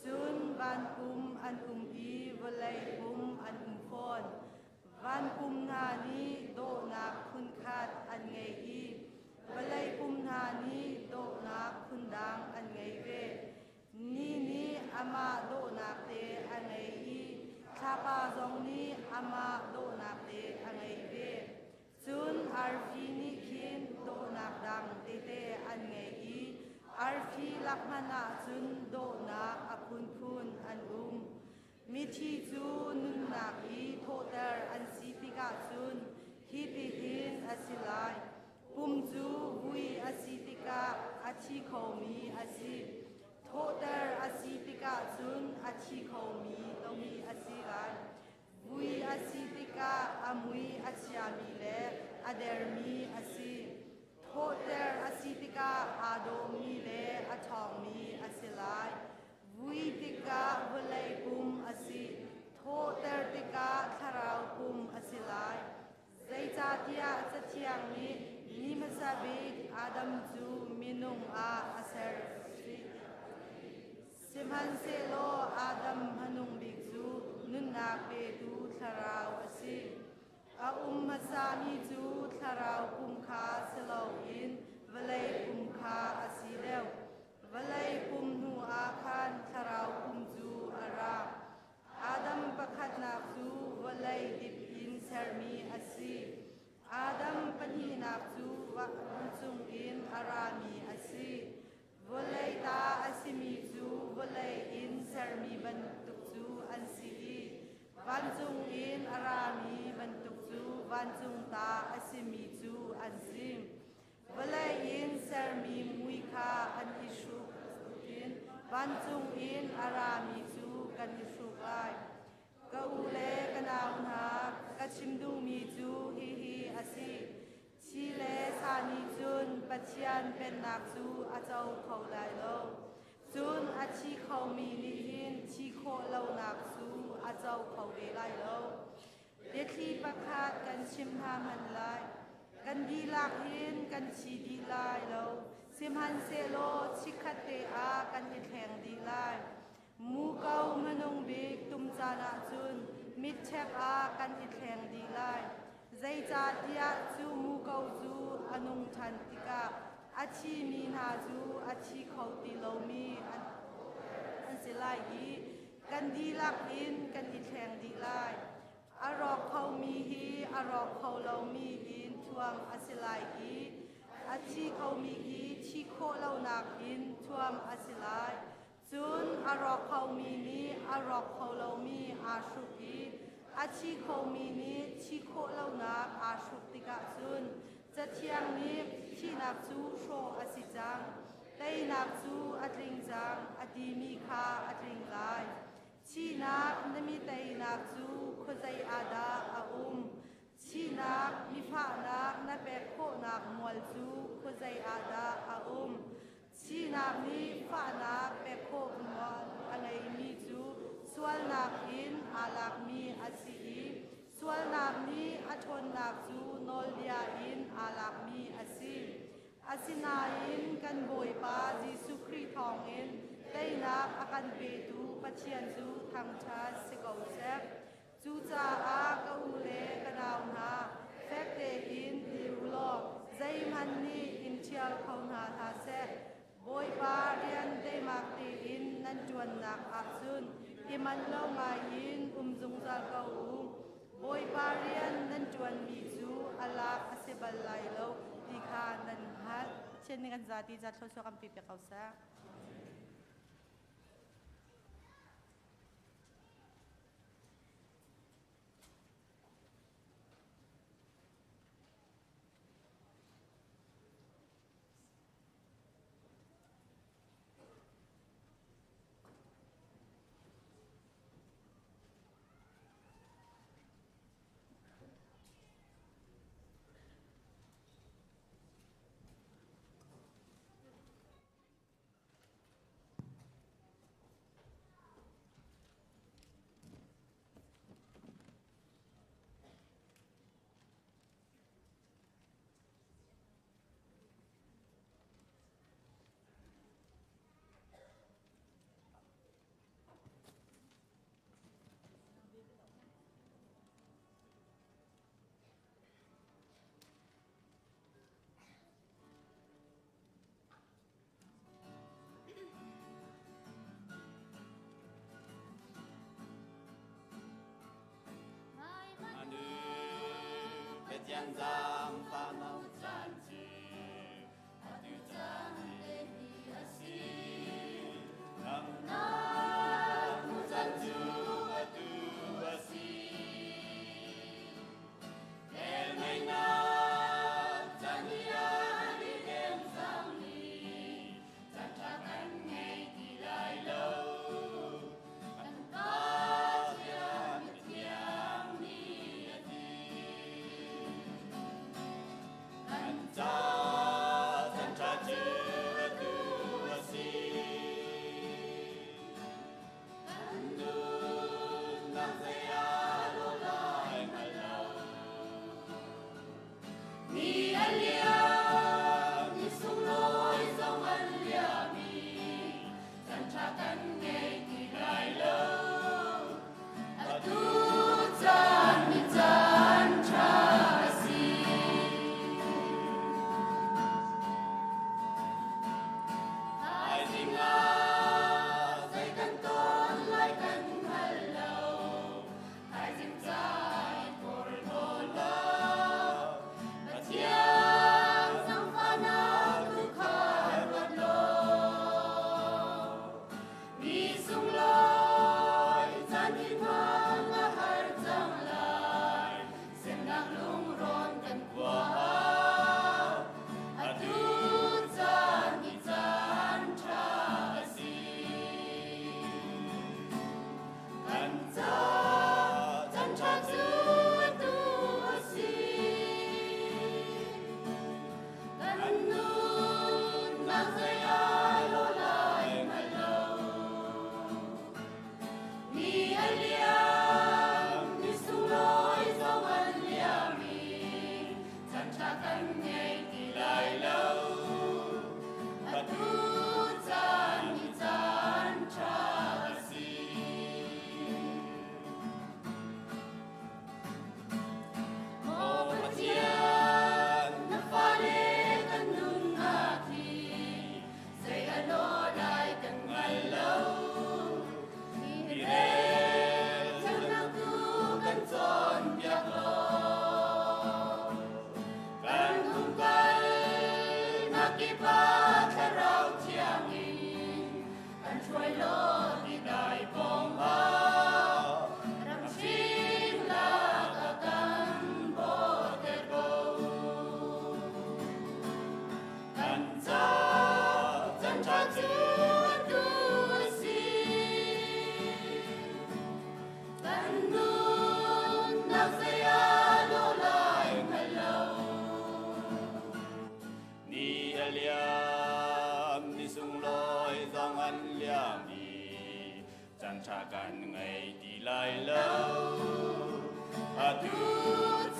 Cun van pum an um i vawlei pum an um fawn. Van pum hna nih dawhnak phunkhat an ngei i vawlei pum hna nih dawhnak phundang an ngei ve. Ni nih amah dawhnak te a ngei i thlapa zong nih amah dawhnak te a ngei ve. Cun arfi nih khin dawhnak dang tete an ngei i arfi lak hmanh ah cun dawhnak a phunphun an um. Mithi cu nunnak i thawhter an si tikah cun hitihin a si lai. Pum cu vui a si tikah a thi khomi a si. Thawhter a si tikah cun a thi khomi lomi a si lai. Vui a si tikah a mui a chiami le a dermi a si. Thawhter a si tikah aa dawhmi le a ṭhawngmi a si lai. Vui tikah vawlei pum a si. Thawhter tikah thlarau pum a si lai. Zeicahtiah Cathiang nih mi hmasa bik Adam cu minung ah a ser. Sihmanhsehlaw Adam hmanung bik cu nunnak petu thlarau a si. A um hmasami cu thlarau pum kha si loin vawlei pum kha a si deuh. Vawlei pum hnu ah khan thlarau pum cu a ra. Adam pakhatnak cu vawlei dip in sermi a si. Adam pahnihnak cu vancung in a rami a si. Vawlei ta a simi cu vawlei in sermi bantuk cu an si i vancung in a rami bantuk cu vancung ta a simi cu an si. Vawlei in sermi mui kha an i hruk in vancung in a rami cu kan i hruk lai. Ka u le ka nau hna, ka chim duhmi cu hihi a si. Thi le sa nih cun Pathian pennak cu a co kho lai lo. Cun a thi khomi nih hin thi khawh lonak cu a co kho ve lai lo. Biathli pakhat kan chim hna hmanh lai. Kan dihlak hin kan thi dih lai lo. Sihmanhsehlaw chikkhat te ah kan i thleng dih lai. Muko hmanung bik tum caan ah cun mitṭhep ah kan i thleng dih lai. Zeicahtiah cu muko cu a nung ṭhan tikah a thimi hna cu a thi kho ti lomi an si lai i kan dihlak in kan i thleng dih lai. A rawk khomi hi a rawk kho lomi in thuam a si lai i a thi khomi hi thi khawh lonak in thuam a si lai. Cun a rawk khomi nih a rawk kho lomi aa hruk i a thi khomi nih thi khawh lonak aa hruk tikah cun Cathiang nih thihnak cu hrawh a si cang, teinak cu a tling cang a timi kha a tling lai. Thihnak na mi teinak cu khuazei ah dah a um? Thihnak mifahnak na pek khawhnak mual cu khuazei ah dah a um? Thihnak nih fahnak pek khawh mual a ngeimi cu sualnak in aa lakmi a si i sualnak nih a ṭhawnnak cu nawlbia in aa lakmi a si. Asinain kan Bawipa Jesuh Khrih thawngin teinak a kan petu Pathian cu thangṭhat si ko seh. Cucaah ka u le ka nau hna, fek tein dir u law zeihmanh nih in ṭhial kho hna hlah seh. Bawipa rian teimak tein nan ṭuannak ahcun i manh lo ngaiin um zungzal ko u. Bawipa rian nan ṭuanmi cu a lak a si bal lai lo ti kha nan hngalh. Pathian nih kan zati za thluachuah kan pe piak ko seh. Pathian zaangfahnak caan cu atu caan te hi a si. Khamhnak hmuh caan cu atu a si. Velngeihnak caan hi an i leng cang i caan ṭha kan ngei ti lai lo. Kan Pathian mithiang nih a ti. Kan ca caan ṭha cu atu a si. Kan nunnak zei ah lawh lai hngal lo. Ni a liam, ni sunglawi zong an liam i caan ṭha kan ngei ti lai lo. Atu caan ni caan ṭha a si. Thaizing ah zei kan ton lai kan hngal lo. Thaizing ca i porhlaw law Pathian zaangfahnak tu kha ruat law. Mi sunglawi caan hi hmang a har cang lai. Semnak lungrawn kan khua ah atu caan hi caan ṭha a si. Kan ca caan ṭha cu atu a si. Kan nunnak zei ai lawh lai hngal lo. Ni a liam, ni sunglawi zong an liam i caan ṭha kan ngei ti lai lo. Atu caan hi caan ṭha a si. Maw Pathian, na fale kan nunnak hi zei a lawh lai kan hngal lo. Ni rel thiamnak tu kan cawnpiak law. Kan umkal nak kip ah Thlarau Thiang in kan hruai law ti dai pawng ah ram hring lak a kan bawhter ko. Kan ca caan ṭha cu atu a si. Kan nunnak zei ah lawh lai hngal lo. Ni a liam, ni sunglawi zong an liam i caan ṭha kan ngei ti lai lo. Atu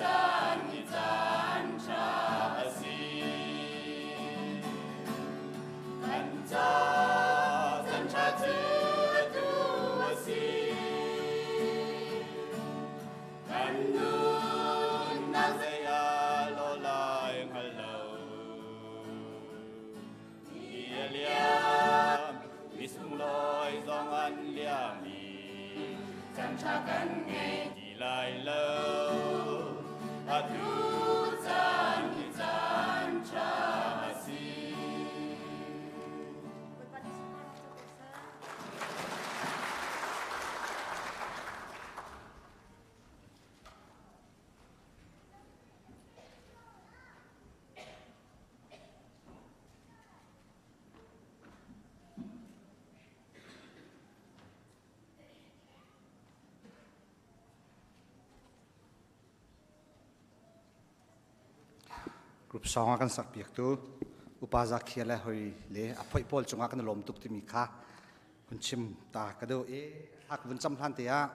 caan hi caan ṭha a si. Group song a kan sak piaktu upa Zakhia le hoi le a phoih pawl cungah kan lawm tuk timi kha hun chim ta ka duh i hak vun cam hlan te ah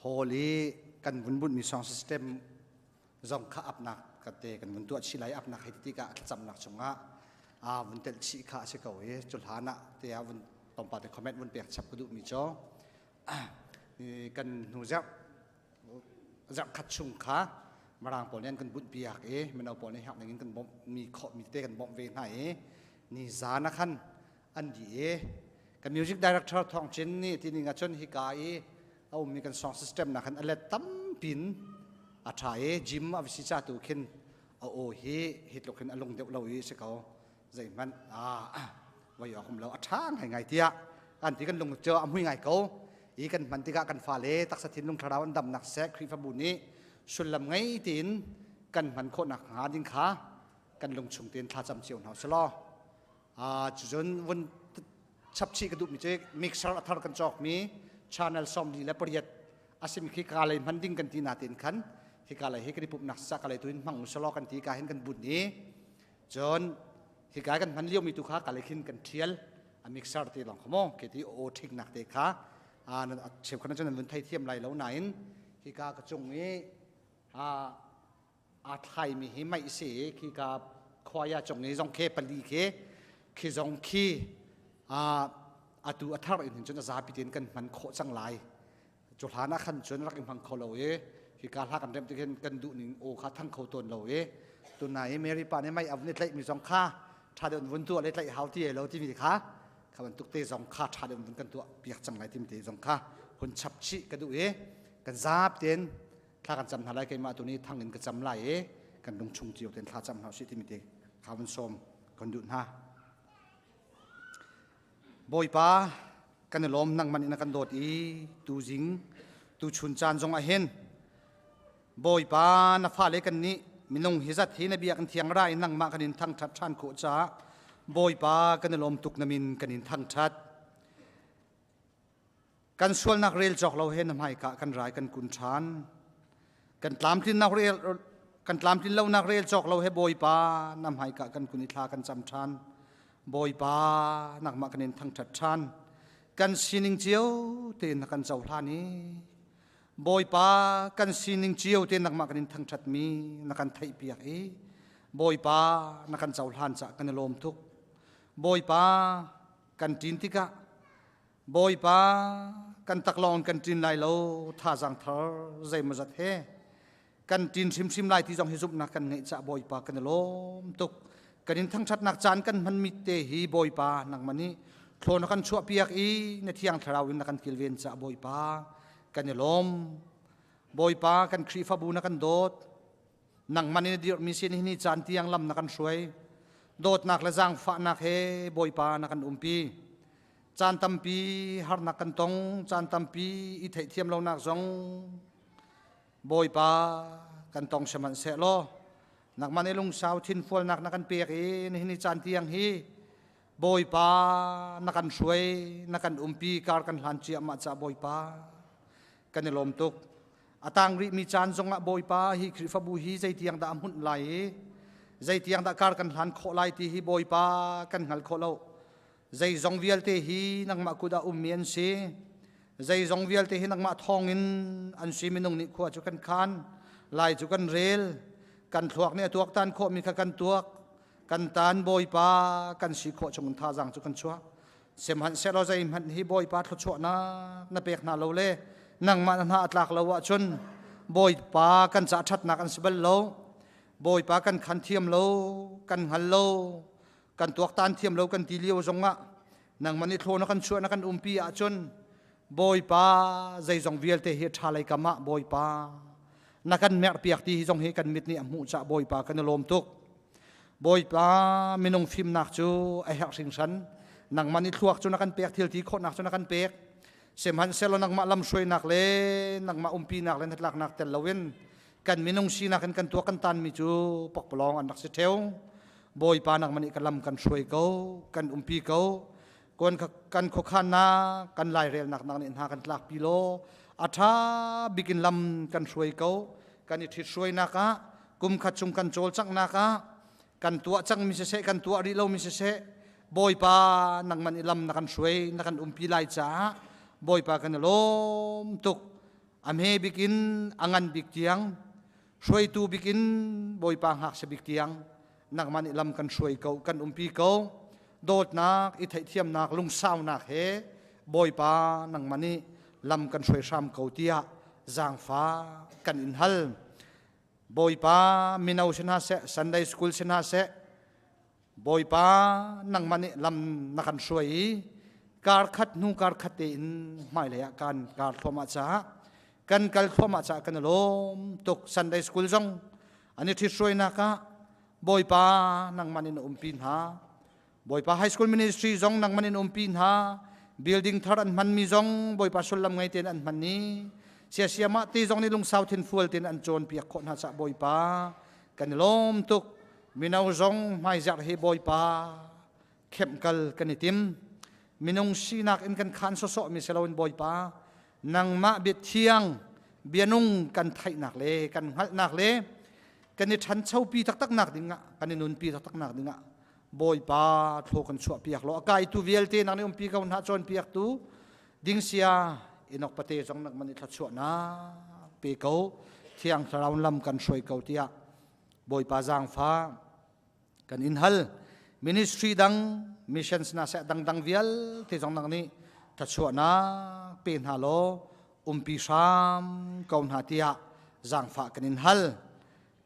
hall i kan vun bunh mi song system zong kha apnak ka te kan vun tuah chih lai. Apnak hei ti tikah thlacamnak chungah a vun telh chih kha a si ko i cu hlan ah te ah vun tlawmpal te comment vun pek chap ka duh mi cu kan hnu zarh zarh khat chung kha Mirang pawl nih an kan bunh piak i mino pawl nih herh ning in kan bawmh mi khawh mi te kan bawmh ve hna i ni zan ah khan an dih i kan music director Thawng Cin nih ti ning ahcun hika i a ummi kan song system nak khan a let tampin a ṭha i gym a si ca tu khin a aw hi hi tluk hin a lung deuh lo i si ko, zeihmanh a voi awk um lo, a ṭha ngai ngai tiah kan ti. Kan lung cu a mui ngai ko i kan hman tikah kan fale taksa thinlung thlarau an damnak seh, Khrihfabu nih sullam ngei tein kan hman khawhnak hnga ding kha kan lung chung tein thlacam cio hna usih. Cucun vun chapchih ka duhmi cu mixer a thar kan cawkmi channel 48 a simi khi ka lei hman ding kan ti na tein khan hika lei hi kan i pumhnak sa ka lei tu in hmang usih law kan ti ka hin kan bunh i cun hika kan hman liomi tu kha ka lei khin kan ṭhial a mixer te lawng kha maw ke ti aw ṭhiknak te kha cheukhat cun an vun thei thiam lai lo nain hika ka cung i aa thlaimi hi meih si i khika khuaya cung i zong khi pali khi khi zong khi atu a thar in hin cun a zapi tein kan hman khawh cang lai. Cu hlan ah khan cun rak i hmang kho lo i hika hla kan remh tik hin kan duh ning aw kha thang kho tawn lo i tunai i Mary pa nih mei a vun i tlaih mi zong kha tha deuh vun tuah le tlaih hau ti lo timi kha kha bantuk te zong kha tha deuh vun kan tuah piak cang lai timi te zong kha hun chap chih ka duh i kan zap tein thla kan cam hna lai. Keimah tu nih thang in ka cam lai i kan lung chung cio tein thla cam hna usih timi te kha vun sawm kan duh hna. Bawipa, kan i lawm, nangman in a kan dawt i tu zing tu chun caan zong ah hin Bawipa na fale kan nih minung hi zat hi na bia kan thiang ra in nangmah kan in thangthat ṭhan khawh caah Bawipa kan i lawm tuk. Na min kan in thangthat. Kan sualnak rel cawk lo he na hmaika kan rai kan kun ṭhan. Kan tlamtlinnak rel kan tlamtlin lonak rel cawk lo he Bawipa na hmaika kan kun i thla kan cam ṭhan. Bawipa, nangmah kan in thangṭhat ṭhan. Kan sining cio tein na kan cohlan i Bawipa, kan sining cio tein nangmah kan in thangṭhat mi na kan theihpiak i Bawipa na kan cohlan caah kan i lawm tuk. Bawipa, kan ṭin tikah Bawipa, kan taklawng kan ṭin lai lo, thazaang thar zeimawzat he kan ṭin hrimhrim lai ti zong hi zumhnak kan ngeih caah Bawipa kan i lawm tuk. Kan in thangṭhatnak caan kan hmanmi te hi Bawipa nangmah nih thlaw na kan chuahpiak i na thiang thlarau in na kan kilven caah Bawipa kan i lawm. Bawipa, kan Khrihfabu na kan dawt. Nangmah nih na dirhmi sin hi ni caan tiang lam na kan hruai. Dawtnak le zaangfahnak he Bawipa na kan umpi. Caan tampi harnak kan tong, caan tampi i theihthiam lonak zong Bawipa kan tong sihmanhsehlaw nangmah nih lungsau thinfualnak na kan pek i nihin ni caan tiang hi Bawipa na kan hruai, na kan umpi, kar kan hlan ciahmah caah Bawipa kan i lawm tuk. A tang rihmi caan zongah Bawipa, hi Khrihfabu hi zeitiang dah a hmunh lai i zeitiang dah kar kan hlan khawh lai ti hi Bawipa kan hngal khawh lo. Zeizong vialte hi nangmah kut ah ummi an si. Zeizong vialte hi nangmah thawngin an si. Minung nih khua cu kan khan, lai cu kan rel, kan thluak nih a tuaktan khawhmi kha kan tuak, kan tan. Bawipa, kan si khawh chung thazaang cu kan chuah. Sihmanhsehlaw zeihmanh hi Bawipa thluachuahnak na pek hna lo le nangmah na hna a tlak lo ahcun Bawipa kan ca ṭhatnak an si bal lo. Bawipa, kan khan thiam lo, kan hngal lo, kan tuaktan thiam lo kan ti lio zongah nangmah nih thlaw na kan chuah, na kan umpi ahcun Bawipa zeizong vialte hi ṭha lei kam ah Bawipa na kan merhpiak ti hi zong hi kan mit nih a hmuh cah Bawipa kan i lawm tuk. Bawipa, minung fimnak cu a herh hringhran. Nangmah nih thluak cu na kan pek, thil ti khawhnak cu na kan pek, sihmanhsehlaw nangmah lamhruainak le nangmah umpinak le hnatlaknak tel loin kan minung sinak in kan tuak kan tanmi cu pakpalawng an rak si ṭheo. Bawipa, nangmah nih ka lam kan hruai ko, kan umpi ko. Kan khuakhannak, kan lairelnak nak nih hna kan tlakpi law a ṭha bikin lam kan hruai ko. Kan i ṭhit hruainak ah Kum khat chung kan cawlcanghnak ah kan tuah cangmi siseh, kan tuah rih lomi siseh, Bawipa nangman i lam na kan hruai, na kan umpi lai caah Bawipa kan i lawm tuk. A hme bik in a ngan bik tiang, hruaitu bik in Bawipa ngakchia bik tiang nangmah nih lam kan hruai ko, kan umpi ko. Dawtnak, i theihthiamnak, lungsaunak he Bawipa nangmah nih lam kan hruai hram ko tiah zaangfa kan in hal. Bawipa mino si hna seh, Sunday school si hna seh, Bawipa nangmah nih lam na kan hruai i kar khat hnu kar khat tein hmailei ah kan kar thluahmah caah kan kal thluahmah caah kan i lawm tuk. Sunday school zong an i ṭhithruainak ah Bawipa nangmah nih na umpi hna. Bawipa high school ministry zong nangmah nih na umpi hna. Building thar an hmanmi zong Bawipa sullam ngei tein an hman i siasia mah ti zong nih lungsau thinfual tein an cawnpiak khawh hna caah Bawipa kan i lawm tuk. Mino zong hmaizarh hi Bawipa khemh kal kan i tim. Minung sinak in kan khaan sawsawhmi si loin Bawipa nangmah bia thiang bianung kan theihnak le kan hngalhnak le kan i ṭhanchopi taktaknak dingah kan i nunpi taktaknak dingah Bawipa thlaw kan chuahpiak law a kaitu vialte nang nih umpi ko hna cawnpiaktu dingsia inok pate zong nak man i thluachuahnak pe ko thiang thlarau lam kan hruai ko tiah Bawipa zaangfa kan in hal. Ministry dang missions na seh dangdang vialte zong nang nih thachuahnak pe hna law umpi hram ko hna tiah zaangfah kan in hal.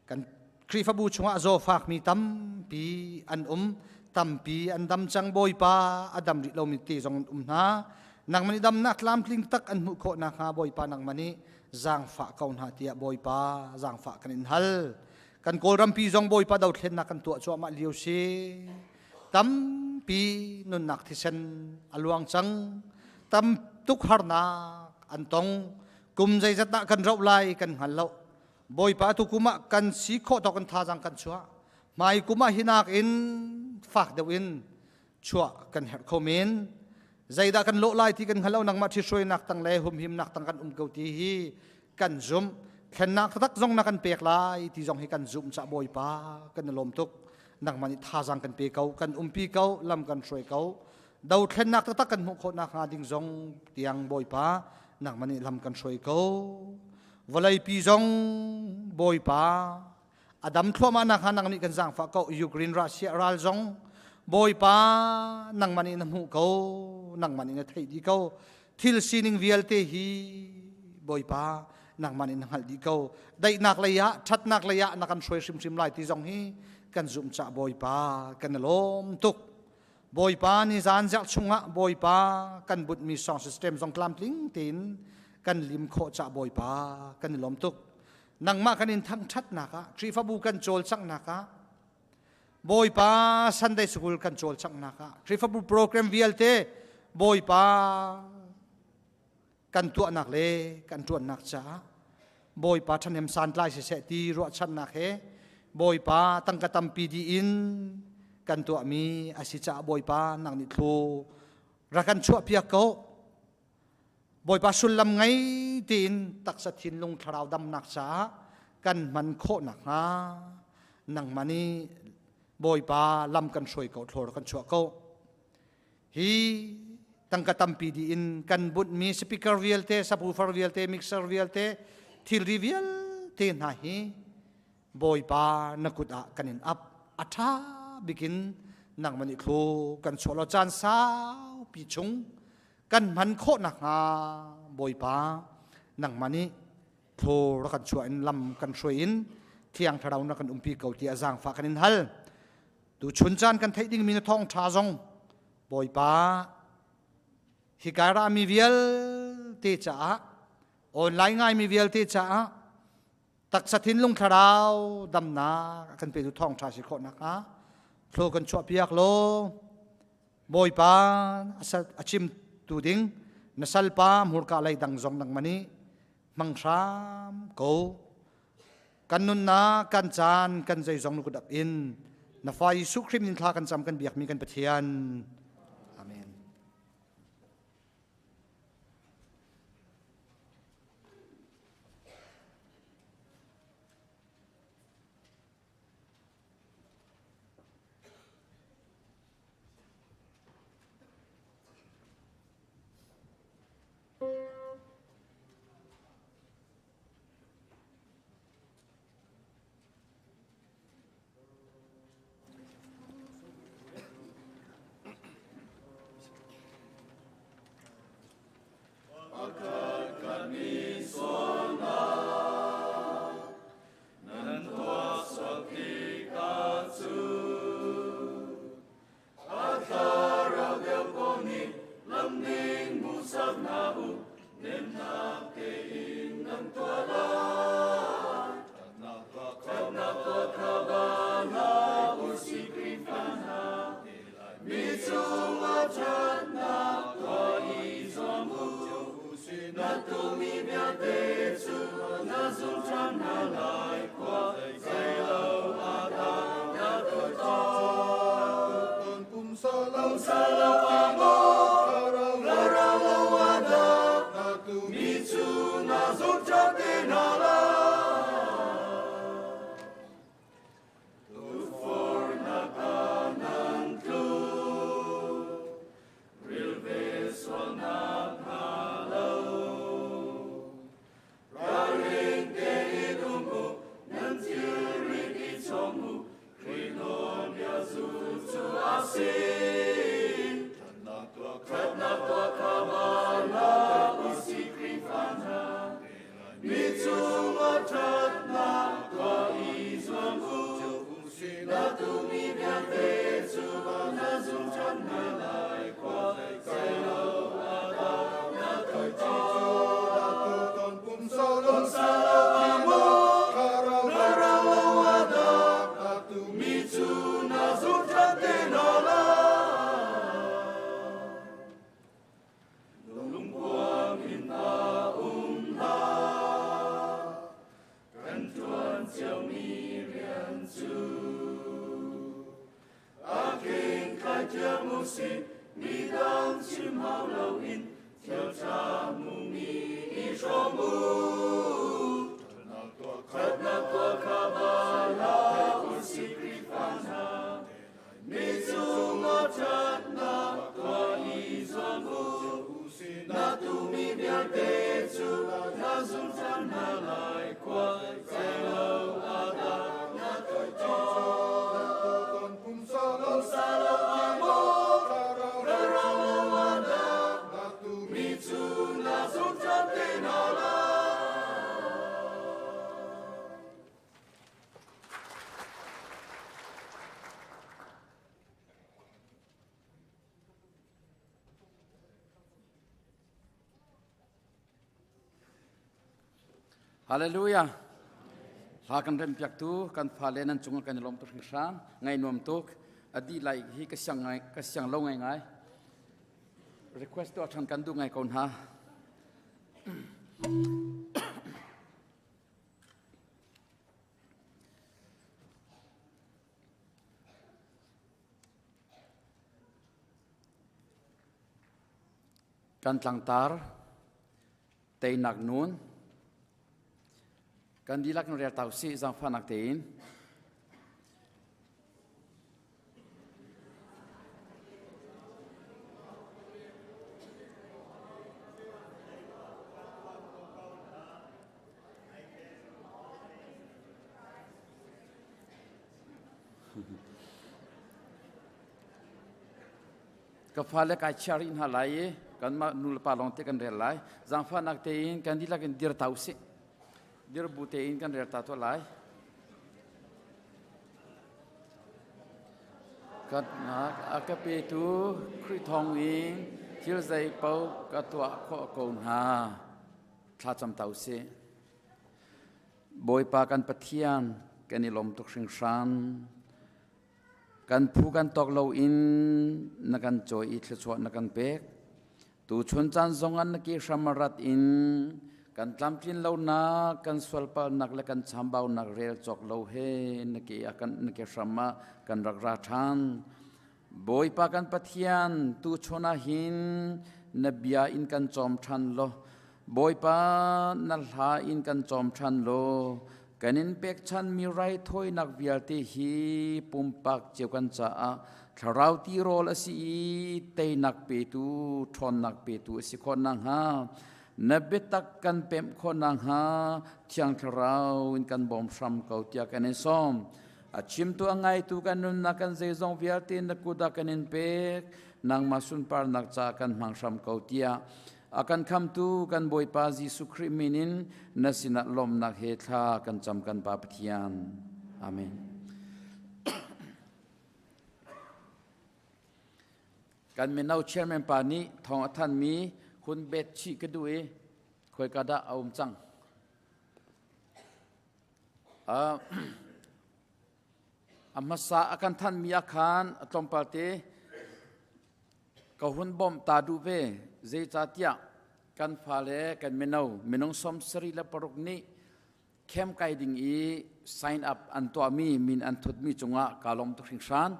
Kan Khrihfabu chungah zawfak mi tampi an um, tampi an dam cang. Bawipa a dam rih lomi te zong an um hna. Nangmah nih damnak tlamtling tak an hmuh khawh nakhnga Bawipa nangmah nih zaangfah ko hna tiah Bawipa zaangfah kan in hal. Kan Kawlrampi zong Bawipa dothlennak kan tuah cuahmah lio si. Tampi nunnak thisen a luang cang. Tam tuk harnak an tong. Kum zeizat dah kan rauh lai kan hngal lo. Bawipa tu kum ah kan si khawh tawk in thazaang kan chuah. Hmai kum ah hinak in fak deuh in chuah kan herh kho men. Zeidah kan lawh lai ti kan hngal lo. Nangmah ṭhithruainak tang le humhimnak tang kan um ko ti hi kan zumh. Thlennak taktak zong na kan pek lai ti zong hi kan zumh cah Bawipa kan i lawm tuk. Nangmah nih thazaang kan pe ko, kan umpi ko, lam kan hruai ko. Dothlennak taktak kan hmuh khawh nakhnga ding zong tiang Bawipa nangmah nih lam kan hruai ko. Vawleipi zong Bawipa a dam thluahmah nakhnga nang nih kan zaangfah ko. Ukraine Russia ral zong Bawipa nangmah nih na hmuh ko, nangmah nih na theih dih ko. Thil sining vialte hi Bawipa nangmah nih na hngalh dih ko. Daihnak lei ah, ṭhatnak lei ah na kan hruai hrimhrim lai ti zong hi kan zumh cah Bawipa kan i lawm tuk. Bawipa ni zan zarh chungah Bawipa kan bunhmi song system zong tlamtling tein kan lim khawh cah Bawipa kan i lawm tuk. Nangmah kan in thangṭhatnak ah, Khrihfabu kan cawlcanghnak ah, Bawipa Sunday School kan cawlcanghnak ah, Khrihfabu program vialte Bawipa kan tuahnak le kan ṭuannak caah Bawipa ṭhahnem santlai siseh ti ruahchannak he Bawipa tangka tampi dih in kan tuahmi a si caah Bawipa nang nih thlu rak kan chuahpiak ko. Bawipa sullam ngei tein taksa thinlung thlarau damnak caah kan hman khawh nakhnga nangmah nih Bawipa lam kan hruai ko thlor kan chuah ko. Hi tangka tampi dih in kan bunhmi speaker vialte, subwoofer vialte, mixer vialte, thilri vialte hna hi Bawipa na kut ah kan in ap. A ṭha bikin nangmah nih thlu kan chuah law caan saupi chung kan hman khawh nakhnga Bawipa nangmah nih thlaw rak kan chuah in lam kan hruai in thiang thlarau na kan umpi ko tiah zaangfah kan in hal. Tu chun caan kan theih dingmi na thawngṭha zong Bawipa hika ra mi vialte caah online ngaimi vialte caah taksa thinlung thlarau damnak a kan petu thawngṭha si khawh nakhnga thlaw kan chuahpiak law Bawipa a chimtu ding na salpa hmurka lei dang zong nangmah nih hmang hram ko. Kan nunnak kan caan kan zeizong na kut ap in na fa Jesuh Khrih min thla kan cam kan biakmi kan Pathian. Amen. ṭhan hna lai khua zei lo ah dah na tuah tawn? Pumsa lo Pumsa lo ah maw, thlarau lo ah dah, mi cu na zumh ṭhan te hna lai? Tukforhnak ah nan tlu, ril ve sual nakhnga lo. Ralring tein um u, nan thilrit i chawm u, Khrih nawlbia zul cu a si. Ṭhatnak tuah kha van hlah usih Khrihfa hna, mi cungah ṭhatnak tuah i zuam u. Na duhmi vialte cu na zumh ṭhan hna lai khua zei lo ah dah na tuah tawn? Pumsa lo ah maw, thlarau lo ah dah, mi cu na zumh ṭhan te hna lai? Lungpuam in a um hlah, kan ṭuan ciomi rian cu. A king thlai thiam u sih, midang chim hau loin thil ṭha hmumi i hrawm u. Ṭhatnak tuah kha ba hlah u sih Khrihfa hna, Mi cungah ṭhatnak tuah i zuam u. Na tuhmi vialte cu na zumh ṭhan hna lai khua zei lo ah dah na tuah tawn? Pumsa lo ah maw, thlarau lo ah dah, mi cu na zumh ṭhan te hna lai? Hallelujah. Hla kan rem piak tu kan fale nan cung kan i lawm tuk hringhran ngai nuam tuk adi lai hi ka siang ngai ka siang lo ngai ngai request tu athan kan du ngai ko hna Kan tlangtar teinak nun kan dihlak in rel ta usih zaangfahnak tein. Ka fale kai chia rih hna lai i kanmah nu le pa lawng te kan rel lai. Zaangfahnak tein kan dihlak in dir ta usih. Dir bu tein kan rel ta tuah lai. Katnak a ka petu Khrih thawng in thil zei paoh ka tuah khawh ko hna. Thlacam ta usih. Bawipa kan Pathian kan i lawm tuk hringhran. Kan phu kan tawk lo in na kan cawi i thluachuah na kan pek. Tuchun caan zong ah na ke hram a rat in kan tlamtlin lonak, kan sualpalnak le kan chambaunak rel cawk lo he na ke ah kan na ke hram ah kan rak ra ṭhan. Bawipa kan Pathian, tuchun ah hin na bia in kan cawm ṭhan law, Bawipa na hla in kan cawm ṭhan law, kan in pekchanmi raithawinak vialte hi pumpak cio kan caah thlarau tirawl a si i teinak petu ṭhawnnak petu a si khawh nakhnga na biatak kan pemh khawh nakhnga thiang thlarau in kan bawm hram ko tiah kan in sawm. A chimtu a ngaitu kan nunnak kan zeizong vialte na kut ah kan in pek nangmah sunparnak caah kan hmang hram ko tiah A kan khamtu kan Bawipa Jesuh Khrih min in na sinah lawmnak he thla kan cam kan Pa Pathian. Amen. Kan mino chairman pa nih thawng a thanmi hun bet chih ka duh i khoika dah a um cang. A hmasa a kan thanmi ah khan a tlawmpal te Ka hun bawmh ta duh ve, zeicahtiah kan fale kan mino minung 76 nih Camp kai ding i sign up an tuahmi min an thutmi cungah kaa lawm tuk hringhran.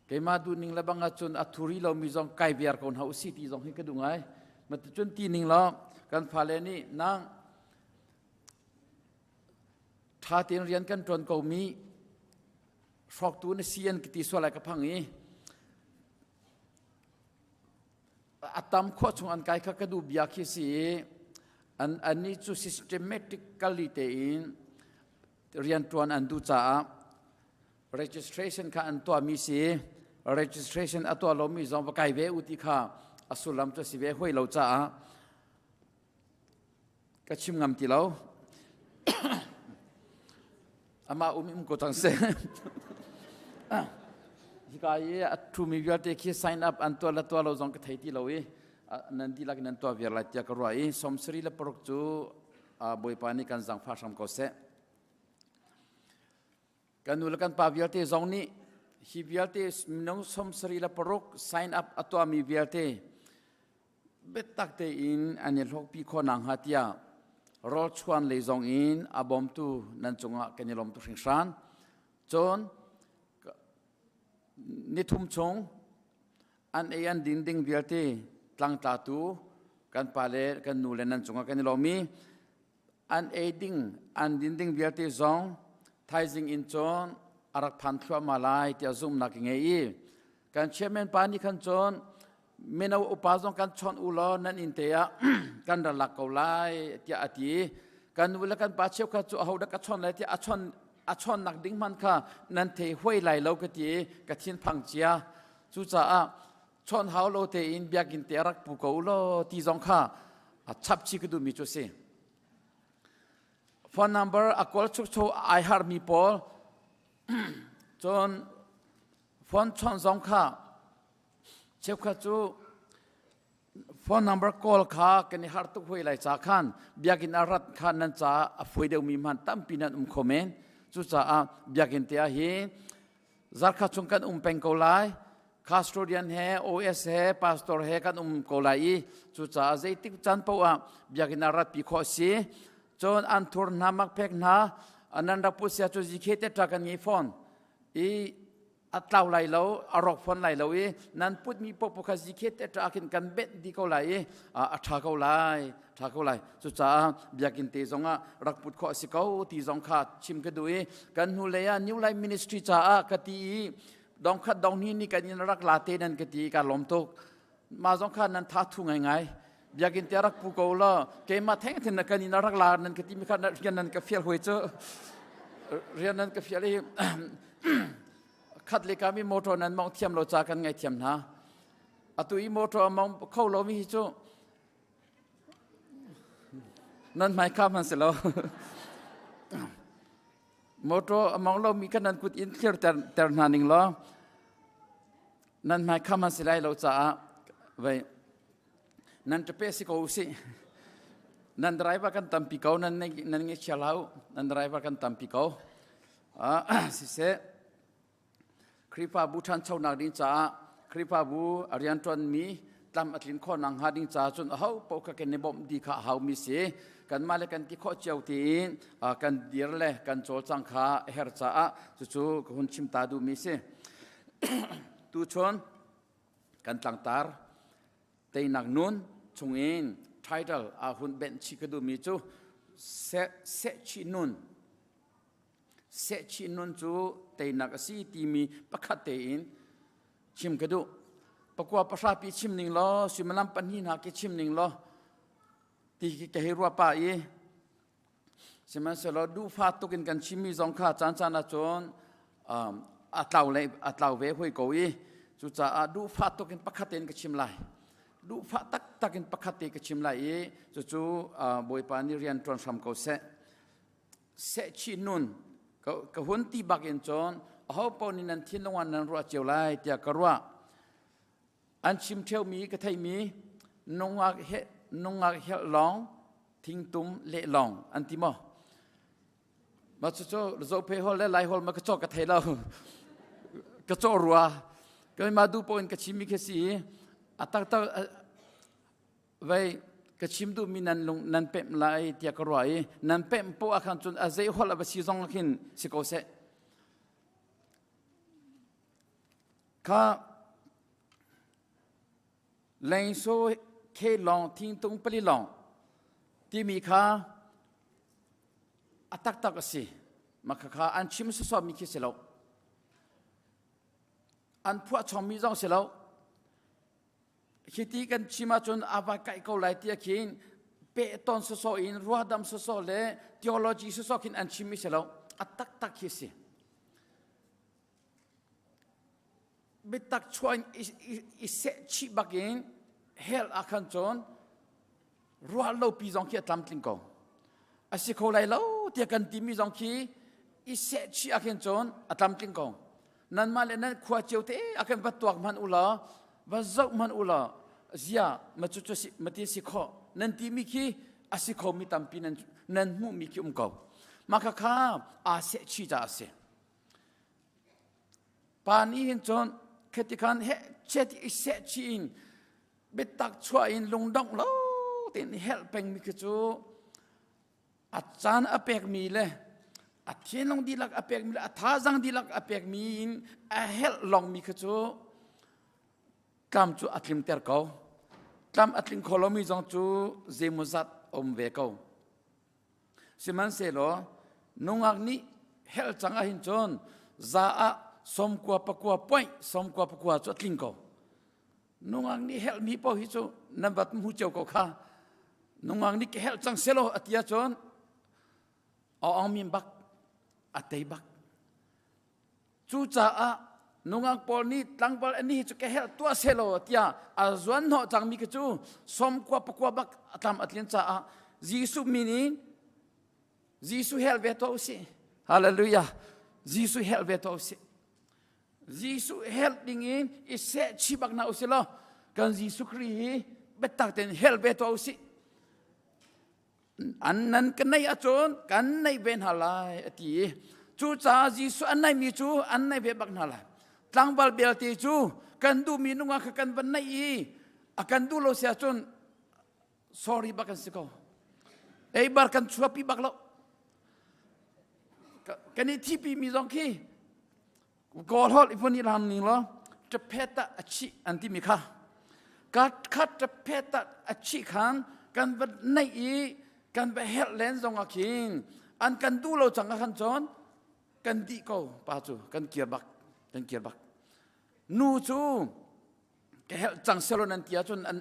Keimah duhning le bang ahcun a thuri lomi zong kai viar ko hna usih ti zong hi ka duh ngai. Maticun ti ning law kan fale nih nang ṭha tein rian kan ṭuan komi hrawktu na si an ka ti sual lai ka phang i a tam khawh chung an kai kha ka duh bia khi si i an annih cu systematically tein rianṭuan an duh caah registration kha an tuahmi si registration a tuah lomi zong va kai ve u ti kha a sullam cu si ve hoi lo caah ka chim ngam ti lo amah um um ko cang seh hika i a ṭhumi vialte khi sign up an tuah le tuah lo zong ka thei ti lo i nan dihlak in nan tuah viar lai tiah ka ruah i 76 cu Bawipa nih kan zangfah hram ko seh Kan nu le kan pa vialte zong nih hi vialte minung 76 sign up a tuahmi vialte biatak tein an i hlawkpi khawh nakhnga tiah rawlchuan lei zong in a bawmtu nan cungah kan i lawm tuk hringhran. Cun nithum chung an ei an din ding vialte tlangtlatu kan pa le kan nu le nan cungah kan i lawm i An ei ding, an din ding vialte zong thaizing in cun a rak phan thluahmah lai tiah zumhnak ka ngei i kan chairman pa nih khan cun mino upa zong kan chawnh u law nan inn te ah kan ra lak ko lai tiah a ti. Kan nu le kan pa cheukhat cu aho dah ka chawnh lai tiah a chawnh a chawnnak ding hmanh kha nan thei huai lai lo ka ti i ka thinphang cia. Cucaah chawnh hau lo tein biakinn te rak pu ko law ti zong kha a chap chi ka duhmi cu a si. Phone number a kawl chukcho ai harmi pawl cun phone chawnh zong kha cheukhat cu phone number call kha kan i har tuk hoi lai ca khan biakinn a rat kha nan ca a fawi deuhmi hman tampi nan um kho men cucaah biakinn te ah hi Zarkhat chung kan um peng ko lai. Custodian he, OS he, pastor he kan um ko lai i cucaah zeitik caan paoh ah biakinn ah ratpi khawh a si. Cun an thur hna, makphek hna, nan rak put sia cu zikhe te ṭa kan ngei fawn. I a tlau lai lo, a rawk fawn lai lo i nan putmi paohpaoh kha zikhe te ṭa khin kan benh dih ko lai i a ṭha ko lai. Ṭha ko lai. Cucaah biakinn te zongah rak put khawh a si ko ti zong kha chim ka duh i kan hnulei ah New Life Ministry caah ka ti i dongkhat donghnih ni kan in rak la te nan ka ti ka lawm tuk. Mah zong kha nan tha thu ngaingai. Biakinn te rak pu ko law keimah theng then na kan in rak la nan ka ti mi kha rian nan ka fial hoi cu rian nan ka fial i khat le ka mi motor nan mong thiam lo ca kan ngai thiam hna. Atu i motor a mong kho lo mi hi cu Nan hmaika hmanh si lo. Motor a mong lomi kha nan kut in thlir ter, ter hna ning law nan hmaika hmanh si lai lo caah vei nan ṭape si ko usih. Nan driver kan tampi ko nan nan nge chia hlah u. Nan driver kan tampi ko. Uh, siseh Khrihfabu ṭhanchonak ding caah Khrihfabu a rianṭuanmi tlam a tlin khawh nakhnga ding caah cun aho paoh kha kan i bawmh dih kha a haumi si. Kanmah le kan ti khawh cio tiin kan dir le kan cawlcang kha a herh caah cucu ka hun chim ta duhmi si. Tuchun kan tlangtar teinak nun chungin title a hun benh chih ka duhmi cu sehchih nun Sehchih nun cu teinak a si timi pakhat tein chim ka duh. Pakua pahra pi chim ning law suimilam pahnih hna ki chim ning law ti ki ka hei ruah pah i sihmanhsehlaw duhfa tuk in kan chimmi zong kha caan caan ahcun um, a tlau le a tlau ve hoi ko i cucaah duhfa tuk in pakhat tein ka chim lai duhfa taktak in pakhat te ka chim lai i cucu uh, Bawipa nih rian ṭuan hram ko seh sehchih nun ka hun ti bak in cun aho paoh nih nan thinlung ah nan ruah cio lai tiah ka ruah. An chim ṭheumi ka theimi nungak he nungak helh lawng thingtum leh lawng an ti maw? Mah cucu Zophe hol le Lai hol ma ka cawk ka thei lo. Ka cawh rua. Keimah duh paoh in ka chimmi khi si i a taktak vei. Ka chim duhmi nan lung nan pemh lai tiah ka ruah i nan pemh poah ah khan cun a zei holh a va si zong khin si ko seh. Kha lengso khe lawng thingtung pali lawng timi kha a taktak a si. Mah kha an chim sawsawmi khi si lo. An phuah chommi zong si lo. Hiti kan chim ahcun a va kaih ko lai tiah khin pehton sawsawh in ruahdam sawsawh le theology sawsawh khin an chimmi si lo. A taktak khi si. Biatak chuah in i seh chih bak in hell ah khan cun ruah lo pi zong khi a tlamtling ko. A si kho lai lo tiah kan timi zong khi i seh chih ah khin cun a tlamtling ko. Nanmah le nan khua cio te ah khan va tuak hmanh u law va zoh hmanh u law zia ma cu cu si ma ti si khawh nan timi khi a si kho mi tampi nan nan hmuh mi khi um ko. Mah kha kha aa seh chih caah a si. Pa nih hin cun khati khan he chet i seh chih in biatak chuah in lungdongh lo tein helh pengmi khi cu a caan a pekmi le a thinlung dihlak a pekmi le a thazang dihlak a pekmi in a helh longmi khi cu tlam cu a tlimter ko. Tlam a tling kho lomi zong cu zeimawzat a um ve ko. Sihmanhsehlaw nungak nih helh cang ahhin cun za ah sawmkua pakua point sawmkua pakua cu a tling ko. Nungak nih helhmi paoh hi cu nan vat hmu cio ko kha. Nungak nih ka helh cang selaw a ti ahcun a ong min bak a tei bak. Cucaah nungak pawl nih tlangval ani cu ka helh tuah selaw tiah a zuan hnawh cangmi khi cu sawmkua pakua bak a tlam a tlin caah Jesuh min in Jesuh helh ve tuah usih. Hallelujah. Jesuh helh ve tuah usih. Jesuh helh ding in i seh chih bak hna usih law kan Jesuh Khrih hi biatak tein helh ve tuah usih. An nan ka neih ahcun kan neih ve hna lai a ti i cucaah Jesuh an neihmi cu an neih ve bak hna lai. Tlangval belte cu kan duhmi nungak kha kan van neih i a kan duh lo si ahcun sorry bak kan si ko. Eibar kan chuahpi bak lo. Kan i thipi mi zong khi Kawl holh i vun i lam ning law ṭaphet ah a chih an timi kha ka khat ṭaphet ah a chih khan kan va naih i kan va herh len zong ah khin an kan duh lo cang ah khan cun kan dih ko pa cu kan kir bak kan kir bak nu cu ka helh cang selo nan ti ahcun an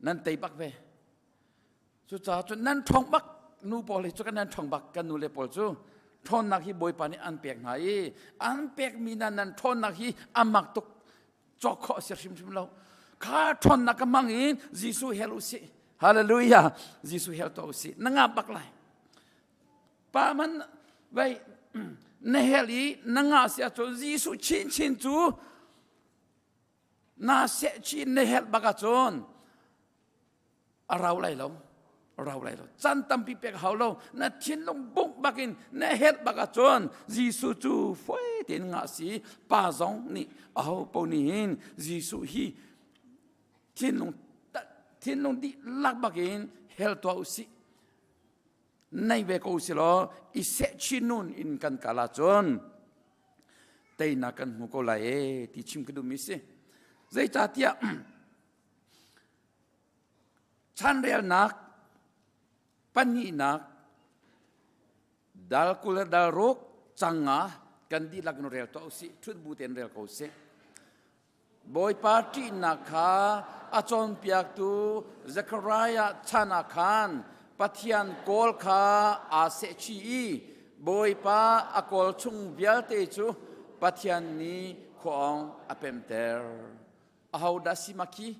nan tei bak ve Cucaah cun nan ṭhawng bak nu pawl hi cu kan nan ṭhawng bak kan nu le pawl cu ṭhawnnak hi Bawipa nih an pek hna i an pekmi hna nan ṭhawnnak hi a mak tuk cawk khawh a si hrimhrim lo kha ṭhawnnak ka hmang in Jesuh hel u sih hallelujah Jesuh hel tuah u sih na ngah bak lai pa man vei na hel i na ngah si ahcun Jesuh chinchin cu na seh chin na helh bak ahcun a rau lai lo rau lai lo chan tampi pek hau lo na thinlung bungh bakin na helh bak ahcun Jesuh cu foi tein ngah si pa zong nih aho po nih hin Jesuh hi thinlung thinlung dihlak bakin hel tuah usih nei ve ko si law i seh chin nun in kan kal ahcun teinak kan hmu ko lai e ti chim ka duhmi si zeicahtiah Chanrelnak pahnihnak dal 20 le dal ruk canga kan dihlak in rel tuah usih ṭhut bu tein rel ko usih. Bawipa ṭihnak kha a cawnpiaktu Zekhariah chan ah khan Pathian kawl kha aa sehchih i Bawipa a kawl chung vialte cu Pathian nih khua-awng a pemter. Ahodah si makhi?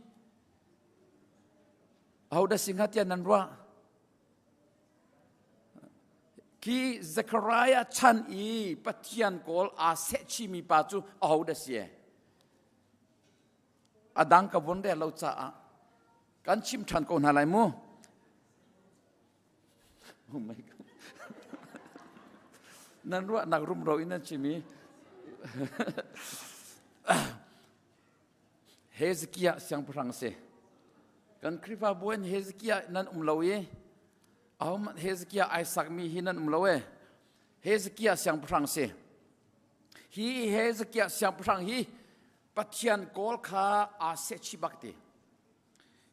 Ahodah si hnga tiah nan ruah? Khi Zechariah chan i Pathian kawl aa sehchihmi pa cu ahodah si? A dang ka vun rel lo caah kan chim ṭhan ko hna lai mu. Oh my God. Nan ruahnak rumro in nan chim i Hezekiah siangpahrang a si. Kan Khrihfabu in Hezekiah nan um lo i ahohmanh Hezekiah ai sakmi hi nan um lo e. Hezekiah siangpahrang si. Hi Hezekiah siangpahrang hi Pathian kawl kha aa sehchih bak ti.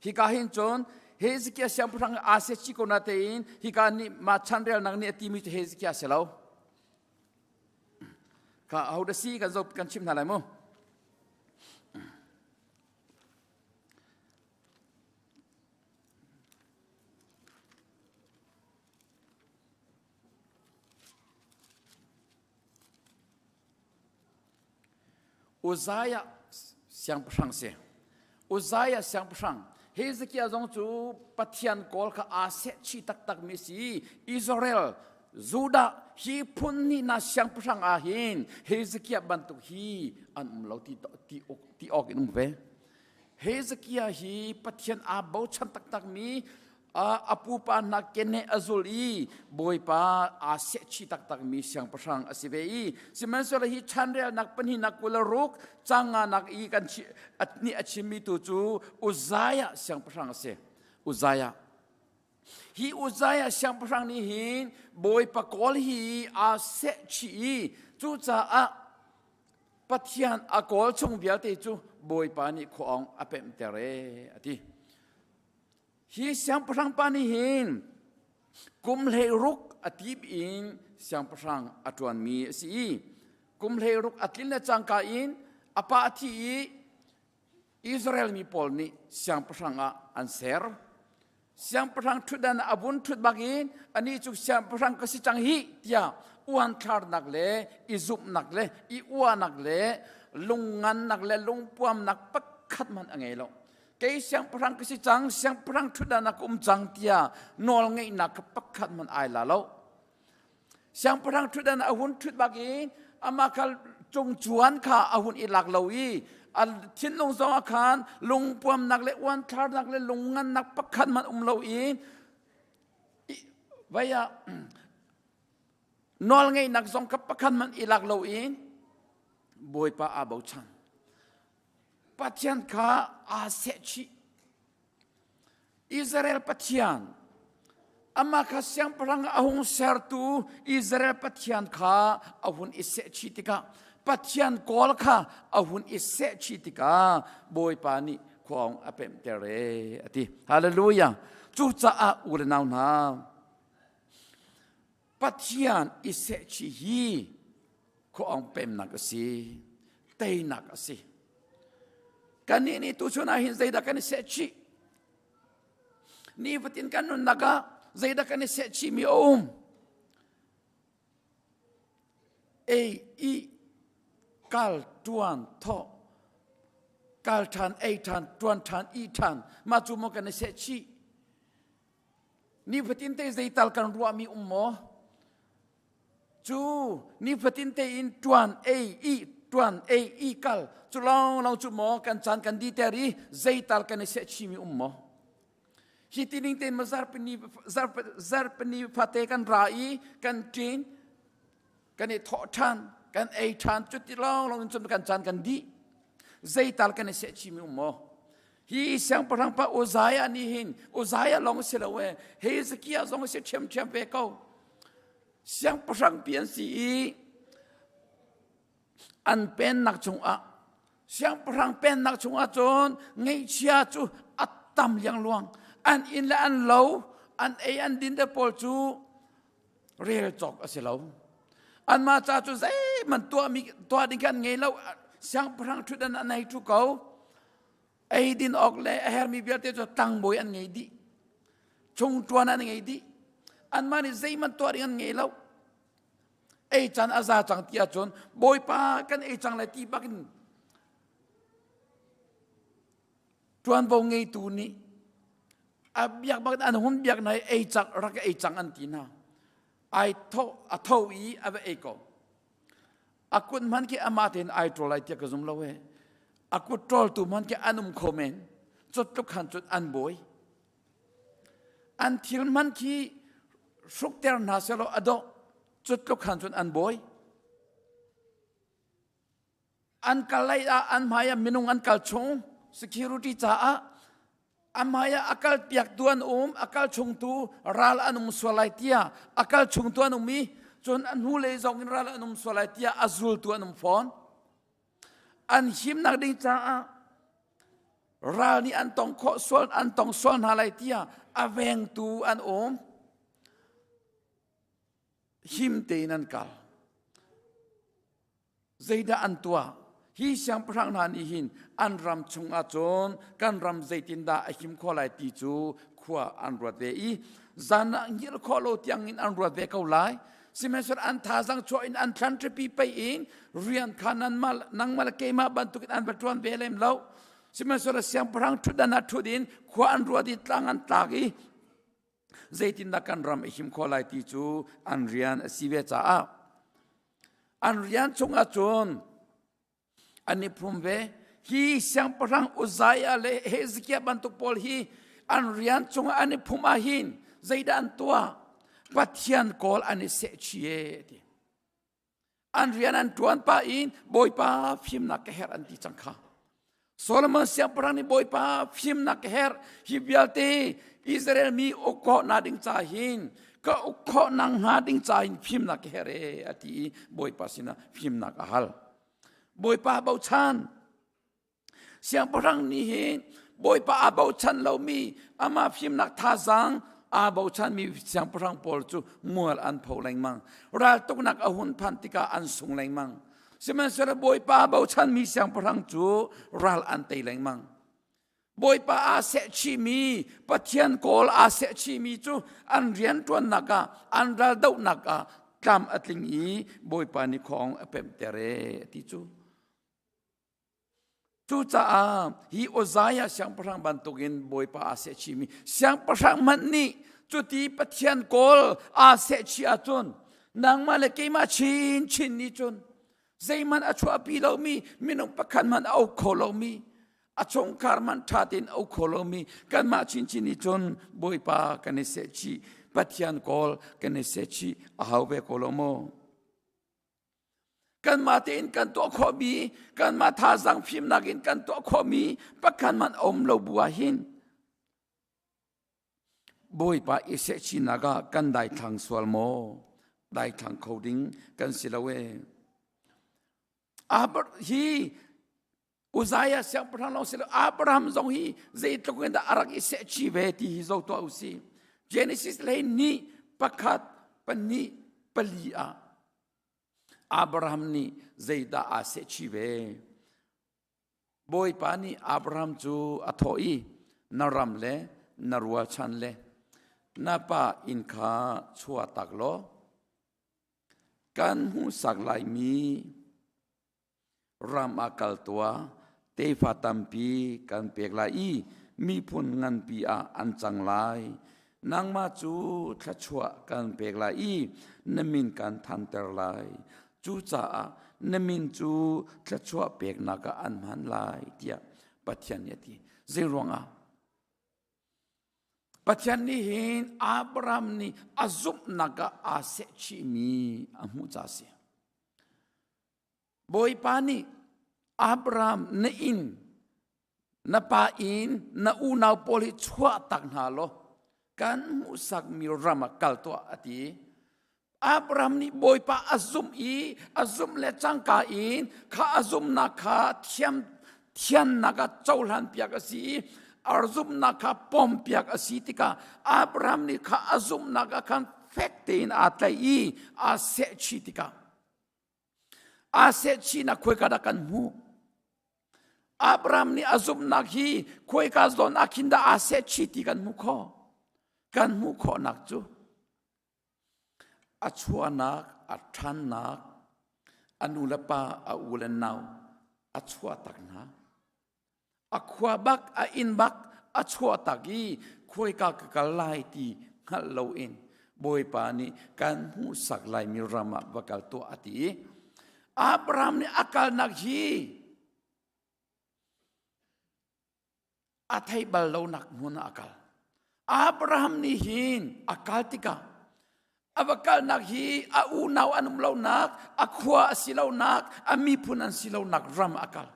Hika hin cun Hezekiah siangpahrang aa sehchih ko na tein hika nih ma chanrelnak nih a timi cu Hezekiah si lo. Kha aho dah si kan zoh kan chim hna lai mu. Uzziah siangpahrang si. Uzziah siangpahrang Hezekiah zong cu Pathian kawl kha aa sehchih taktakmi si. Israel, Judah hi phun hnih na siangpahrang ah hin Hezekiah bantuk hi an um lo ti, ti, ti awk in um ve. Hezekiah hi Pathian aa bochan taktakmi a pupa hna keneh a zul i Bawipa aa sehchih taktakmi siangpahrang a si ve i sihmanhsehlaw hi chanrelnak pahnihnak 26 canganak i kan nih a chimmi tu cu Uzziah siangpahrang a si. Uzziah. Hi Uzziah siangpahrang nih hin Bawipa kawl hi aa sehchih i cucaah Pathian a kawl chung vialte cu Bawipa nih khuaawng a pemhter e a ti. Hi siangpahrang pa nih hin kum 16 a tip in siangpahrang a ṭuanmi a si i kum 16 a tlin le cangka in a pa a thi i Israel mi pawl nih siangpahrang ah an ser. Siangpahrang ṭhutdan a vun ṭhut bak in anih cu siangpahrang ka si cang hi tiah uanthlarnak le i zumhnak le i uahnak le lungngannak le lungpuamnak pakhat hmanh a ngei lo. Kei siangpahrang ka si cang, siangpahrang ṭhutdan ah ka um cang tiah nawl ngeihnak kha pakhat hmanh ai la lo. Siangpahrang ṭhutdan a hun ṭhut bak i amah kha cungcuan kha a hun i lak lo i a thinlung zong ah khan lungpuamnak le uanthlarnak le lungngannak pakhat hmanh um lo i vai ah nawlngeihnak zong kha pakhat hmanh i lak lo i Bawipa aa bochan. Pathian kha aa sehchih. Israel Pathian, amah kha siangpahrang a hung sertu Israel Pathian kha a hun i sehchih tikah Pathian kawl kha a hun i sehchih tikah Bawipa nih khuaung a pemhter e a ti. Hallelujah. Cucaah u le nau hna, Pathian i sehchih hi khuaawng pemnak a si, teinak a si. Kannih nih tuchun ah hin zeidah kan i sehchih? Nifatin kan nunnak ah zeidah kan i sehchihmi a um? Ei, i, kal, tuan, thawh, kal ṭhan, ei ṭhan, ṭuan ṭhan, i ṭhan, mah cu maw kan i sehchih? Nifatin te zeital kan ruahmi um maw? Cu nifatin tein ṭuan ei i ṭuan ei i kal cu lawnglawng cu maw kan caan kan diter i zeital kan i sehchihmi um maw? Hi ti ning tein ma zarpini zarpini fate kan ra i kan ṭin kan i thawh ṭhan kan ei ṭhan cu ti lawnglawng in cun kan caan kan dih zeital kan i sehchihmi um maw? Hi siangpahrang pa Uzziah nih hin Uzziah lawng si lo e Hezekiah zong si ṭhiamṭhiam ve ko. Siangpahrang pi an si i an pennak chungah siangpahrang pennak chungah cun ngeihchia cu a tam liangluang an inn le an lo an ei an din te pawl cu rel cawk a si lo anmah ca cu zeihmanh tuahmi tuah ding kan ngei lo siangpahrang ṭhutdan an hei ṭhu ko eidin awk le a hermi vialte cu tlangbawi an ngei dih chungṭuan an ngei dih anmah nih zeihmanh tuah ding an ngei lo ei can a za cang ti ahcun bawipa kan ei cang lai ti bakin ṭuanvo ngeitu nih a biak bak an hun biak na ei cang rak ei cang an ti hna ai tho a tho i a va ei ko A kut hmanh khi amah tein ai ṭawl lai tiah ka zum lo ee. A kut ṭawltu hmanh khi an um kho men. Cutluk khan cun an bawi. An thil hmanh khi hrukter hna sehlaw a dawh. Cutluk khan cun an bawi. An kal lei ah an hmai ah minung an kal chung security caah. Amaya akal piak tu an um, akal chungtu ral an um sual lai tiah akal chungtu an um i cun a hnu lei zong in ral an um sual lai tiah a zultu an um fawn. An himnak ding caah ral nih an tong khawh sual an tong sual hna lai tiah a vengtu an um. Him tein an kal. Zeidah an tuah? Hi siangpahrang hna nih hin an ram chungah cun kan ram zeitindah a him khawh lai ti cu khua an ruat ve i zan ah hngilh khawh lo tiangin an ruat ve ko lai. Sihmanhsehlaw an thazang chuah in an thlan ṭipi pei in rian kha nanmah nangmah le keimah bantukin an va ṭuan ve lem lo. Sihmanhsehlaw siangpahrang ṭhutdan ah ṭhut in khua an ruat i tlang an tlak i zeitindah kan ram a him khawh lai ti cu an rian a si ve caah an rian chungah cun an i phum ve. Hi siangpahrang Uzziah le Hezekiah bantuk pawl hi an rian chungah an i phum ah hin zeidah an tuah? Pathian kawl an i seh chie ti. An rian an ṭuan pah in Bawipa fimnak ka herh an ti cang kha. Solomon siangpahrang nih Bawipa fimnak ka herh hi vialte Israel mi uk khawh na ding ca hin ka uk khawh nang hnga ding ca hin fimnak ka herh e a ti i Bawipa sinah fimnak a hal. Bawipa bochan Siangpahrang nih hin Bawipa aa bochan lomi amah fimnak thazaang aa bochanmi siangpahrang pawl cu mual an pho lengmang. Raltuknak a hun phanh tikah an sung lengmang. Sihmanhsehlaw Bawipa aa bochanmi siangpahrang cu ral an tei lengmang. Bawipa aa sehchihmi, Pathian kawl aa sehchihmi cu an rianṭuannak ah, an raldohnak ah tlam a tling i Bawipa nih khuaawng a pemhter ee ti cu. Cucaah hi Uzziah siangpahrang bantukin Bawipa aa sehchihmi siangpahrang hmanh nih cuti Pathian kawl aa sehchih ahcun nangmah le keimah chinchin nih cun zeihmanh a chuahpi lomi minung pakhat hmanh a uk kho lomi a chungkhar hmanh ṭha tein a uk kho lomi kanmah chinchin nih cun Bawipa kan i sehchih Pathian kawl kan i sehchih a hau ve ko lo maw? Kanmah tein kan tuah khawhmi, kanmah thazaang fimnak in kan tuah khawhmi pakhat hmanh a um lo bu ah hin Bawipa i sehchinak ah kan daithlang sual maw? Daithlang kho ding kan si lo ee. Aber hi Uzziah siangpahrang lawng si lo Abraham zong hi zeitluk in dah a rak i sehchi ve ti hi zo tuah u si. Genesis lei nih pakhat pahnih pali ah Abraham nih zeidah aa sehchi ve? Bawipa nih Abraham cu a thawh i na ram le na rualchan le na pa inn kha chuahtak law kan hmuhsak laimi Ram ah kal tuah, tefa tampi kan pek lai i miphun nganpi ah an cang lai. Nangmah cu thluachuah kan pek lai i na min kan thanter lai. Cucaah na min cu thluachuah peknak ah an hman lai, tiah Pathian nih a ti. Zeiruangah? Pathian nih hin Abraham nih a zumhnak ah aa sehchihmi a hmuh caah a si. Bawipa nih Abraham na inn, na pa inn, na unau pawl hi chuah tak hna law kan hmuhsakmi ram ah kal tuah a ti. Abraham nih Bawipa a zumh i a zumh le cangka in kha a zumhnak kha thiam thiannak ah cohlan piak a si i a zumhnak kha pom piak a si tikah Abraham nih kha a zumhnak ah khan fek tein aa tlaih i aa sehchih tikah Aa sehchihnak khuaika dah kan hmuh? Abraham nih a zumhnak hi khuaika zawn ah khin dah aa sehchih ti kan hmuh khawh? Kan hmuh khawhnak cu a chuahnak, a ṭhannak, a nu le pa, a u le nau a chuah tak hna. A khua bak, a inn bak a chuah tak i khuaika ka kal lai ti hngalh loin Bawipa nih kan hmuhsak laimi ram ah va kal tuah a ti i Abraham nih a kalnak hi a theih bal lonak hmun ah a kal. Abraham nih hin a kal tikah a va kalnak hi a unau an um lonak, a khua a si lonak, a miphun an si lonak ram a kal.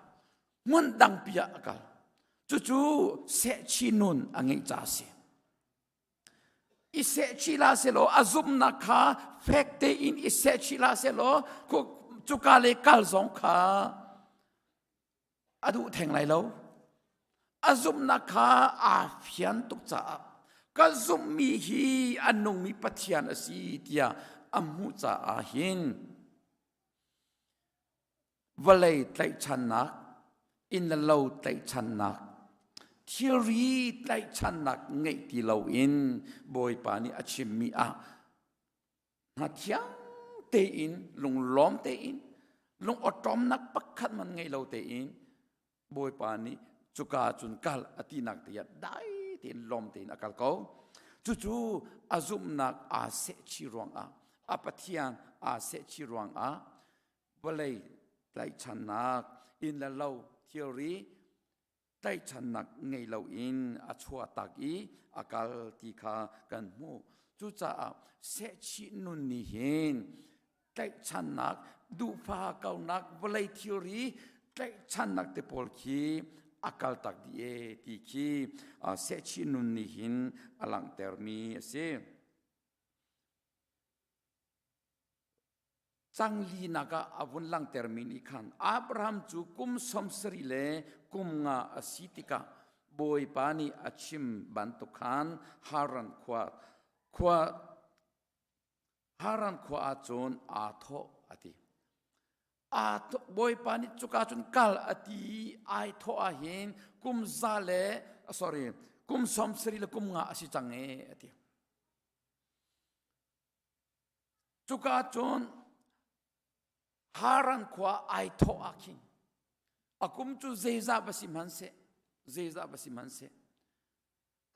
Hmun dangpi ah a kal. Cucu sehchih nun a ngeih ca a si. I sehchih la selaw a zumhnak kha fek tein i sehchih la selaw cuka le kal zong kha a duh theng lai lo. A zumhnak kha aa fian tuk caah ka zumhmi hi a nungmi Pathian a si tiah a hmuh caah hin vawlei tlaihchannak, inn le lo tlaihchannak, thilri tlaihchannak ngeih ti loin Bawipa nih a chimmi ah hna thiang tein lunglawm tein lung awṭawmnak pakhat man ngei lo tein Bawipa nih cuka cun kal a tinak te ah dai tein lawm tein a kal ko. Cucu a zumhnak aa sehchih ruangah a Pathian aa sehchih ruangah vawlei tlaihchannak inn le lo thilri tlaihchannak ngei loin a chuahtak i a kal ti kha kan hmuh. Cucaah sehchih nun nih hin tlaihchannak, duhfa kaunak, vawlei thilri tlaihchannak te pawl khi a kaltak dih e ti khi sehchih nun nih hin a langhtermi a si. Canglinak ah a vun langhtermi nih khan Abraham cu kum 70 le kum nga a si tikah Bawipa nih a chim bantuk khan Haran khua khua Haran khua ah cun aa thawh a ti. Aa Bawipa nih cuka cun kal a ti i ai thawh ah hin kum za le sorry kum 70 le kum nga a si cang e a ti. Cuka cun Haran khua ai thawh ah khin a kum cu zeizah va si hmanhseh zeizah va si hmanhseh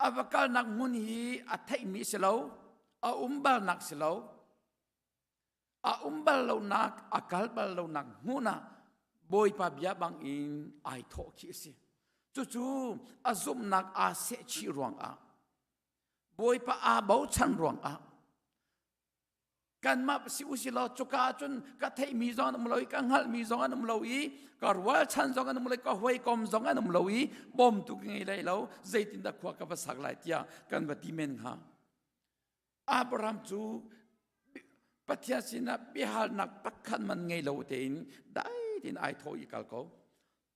a va kalnak hmun hi a theihmi si lo a um balnak si lo a um bal lonak a kal bal lonak hmun ah Bawipa bia bang in ai thawh khi a si cucu a zumhnak aa sehchih ruangah Bawipa aa bochan ruangah kanmah si u si law cuka cun ka theihmi zong an um lo i ka hngalhmi zong an um lo i ka rualchan zong an um lo i ka hawikom zong an um lo i bawmtu ka ngei lai lo zeitindah khua ka va sak lai tiah kan va ti men hnga Abraham cu Pathian sinah biahalnak pakhat man ngei lo tein dai tein ai thawh i kal ko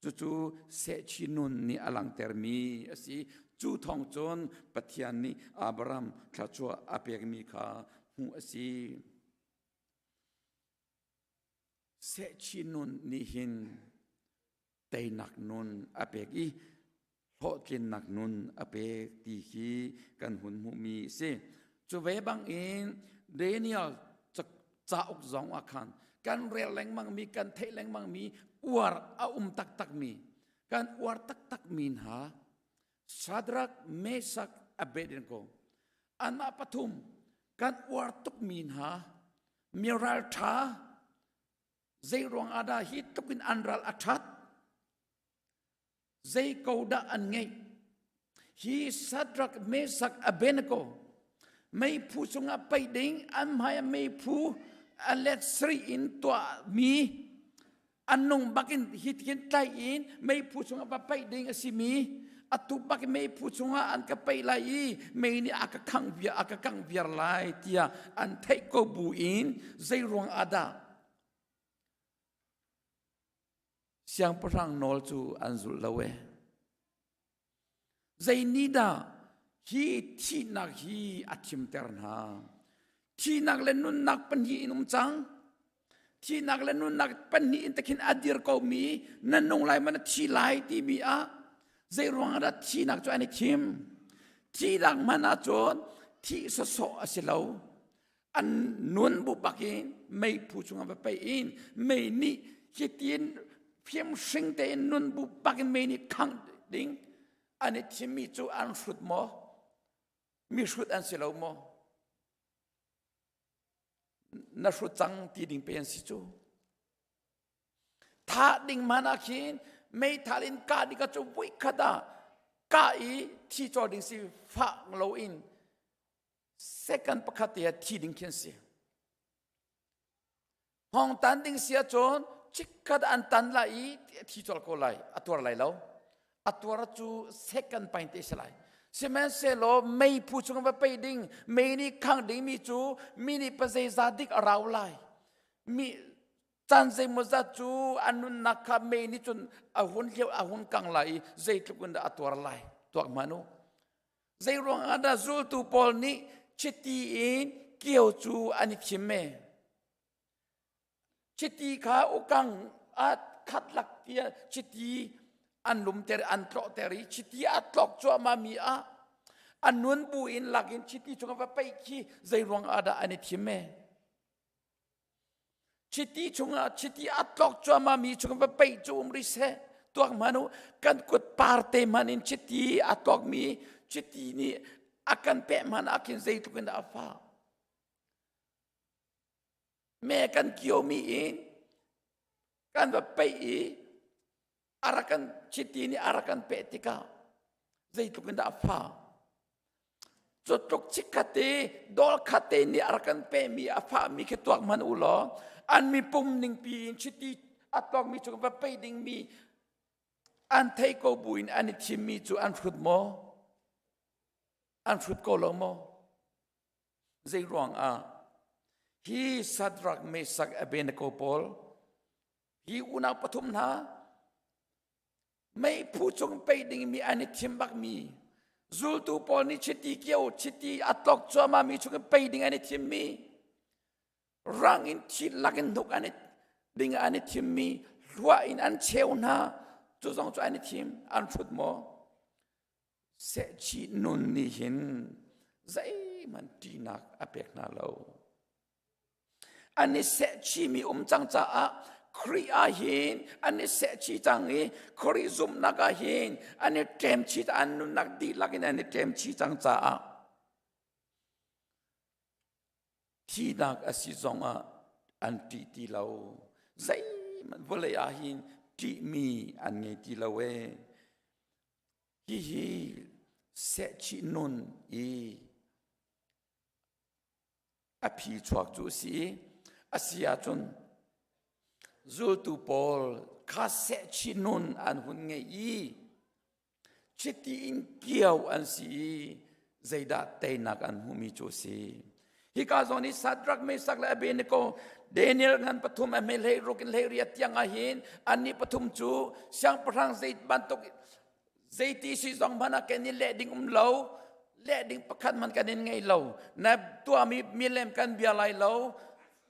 Cucu sehchi nun nih a langhtermi a si. Cu thawng cun Pathian nih Abraham thluachuah a pekmi kha hmuh a si. Sehchi nun nih hin teinak nun a pek i hlawhtlinnak nun a pek ti hi kan hun hmuhmi a si. Cu ve bangin Daniel cauk zong ah khan kan rel lengmangmi kan theih lengmangmi uar a um taktakmi kan uar taktakmi hna Shadrach, Meshach, Abednego anmah pathum kan uar tukmi hna mi ralṭha zei ruang ah dah hi tluk in an ral a ṭhat Zei ko dah an ngeih? Hi Shadrach, Meshach, Abednego meiphu chungah paih ding an hmai ah meiphu a let sarih in tuahmi an nung bakin hi tihin tlaih in meiphu chungah va paih ding a simi atu bak in meiphu chungah an ka paih lai i mei nih a ka khangh viar a ka kangh viar lai tiah an theih ko bu in zei ruang ah dah Siangpahrang nawl cu an zul lo e. Zei nih dah hi thihnak hi a thimter hna? Thihnak le nunnak pahnih in um cang. Thihnak le nunnak pahnih in takhin a dir komi na nung lai ma na thi lai timi ah zei ruang ah dah thihnak cu an i thim? Thihnak hmanh ahcun thih sawsawh a si lo. An nun bu bak in meiphu chungah va pei in mei nih hitin fimhring tein nun bu bak in mei nih khangh ding an i thimmi cu an hrut maw? Mi hrut an si lo maw? Na hrut cang ti ding pe an si cu. Thah ding man ah khin meithal in kah ding cu vui khat ah kah i thi cawl ding si fah lo in second pakhat te ah thi ding khi an si. Hong tan ding si ahcun chikkhat an tan lai i thi colh ko lai, a tuar lai lo. A tuar cu second pain te si lai. Sihmanhsehlaw meiphu chung va pei ding, mei nih khang dingmi cu mi nih pa zeizat dik a rau lai. Mi caan zeimawzat cu an nunnak kha mei nih cun a hun hlio a hun kang lai i zeitluk in dah a tuar lai tuak hmanh u. Zei ruangah dah zultu pawl nih chiti in kio cu an i thim e? Chiti kha ukang a khat lak tia chiti an lumter an tlawhter i chiti a tlok cuahmah mi ah an nun bu in lak in chiti chung va peih khi zei ruang ah dah an i thim e? Chiti chungah chiti a tlok cuahmah mi chung va peih cu um rih seh. Tuak hmanh u kan kut par te hmanh in chiti a tlok mi chiti nih a kan peh hmanh ah khin zeitluk in dah a fah. Me kan kio mi in kan va peih i a rak kan chiti nih a rak kan peh tikah zeitluk in dah a fah. Cu tluk chikkhat i dol khat te nih a rak kan pehmi a fahmi khi tuak hmanh u law an mipum ningpi in chiti a tuakmi cu va pei dingmi an thei ko buin an i thimmi cu an hrut maw? An hrut ko lo maw? Zei ruangah hi Sadrak, Mesak, Abednego pawl hi unau pathum hna meiphu cung pei dingmi an i thim bakmi zultu pawl nih chiti kio chiti a tlok cuahmah mi chung pei ding an i thimmi rang in thi lak in hnuk an i ding an i thimmi hluah in an cheu hna cu zong cu an i thim an hrut maw sehchih nun nih hin zeihmanh ṭihnak a pek hna lo An i sehchihmi um cang caah Khrih ah hin an i sehchih cang i Khrih zumhnak ah hin an i ṭemchih an nunnak dihlak in an i ṭemchih cang caah thihnak a si zongah an ṭih ti lo. Zeihmanh vawlei ah hin ṭihmi an ngei ti lo ee. Hihi sehchih nun i A phi chuak cu a si i a si ahcun zultu pawl kha sehchih nun an hun ngeih i chiti in kio an si i zeidah teinak an hmuhmi cu a si. Hika zawn i Sadrak, Mesak le Abednego Daniel ngan pathum a hme hlei ruk in hlei riat tiang ah hin annih pathum cu siangpahrang zei bantuk Zeiti si zong hmanh ah kan i leh ding um lo, leh ding pakhat hmanh kan in ngei lo. Na tuahmi milem kan bia lai lo,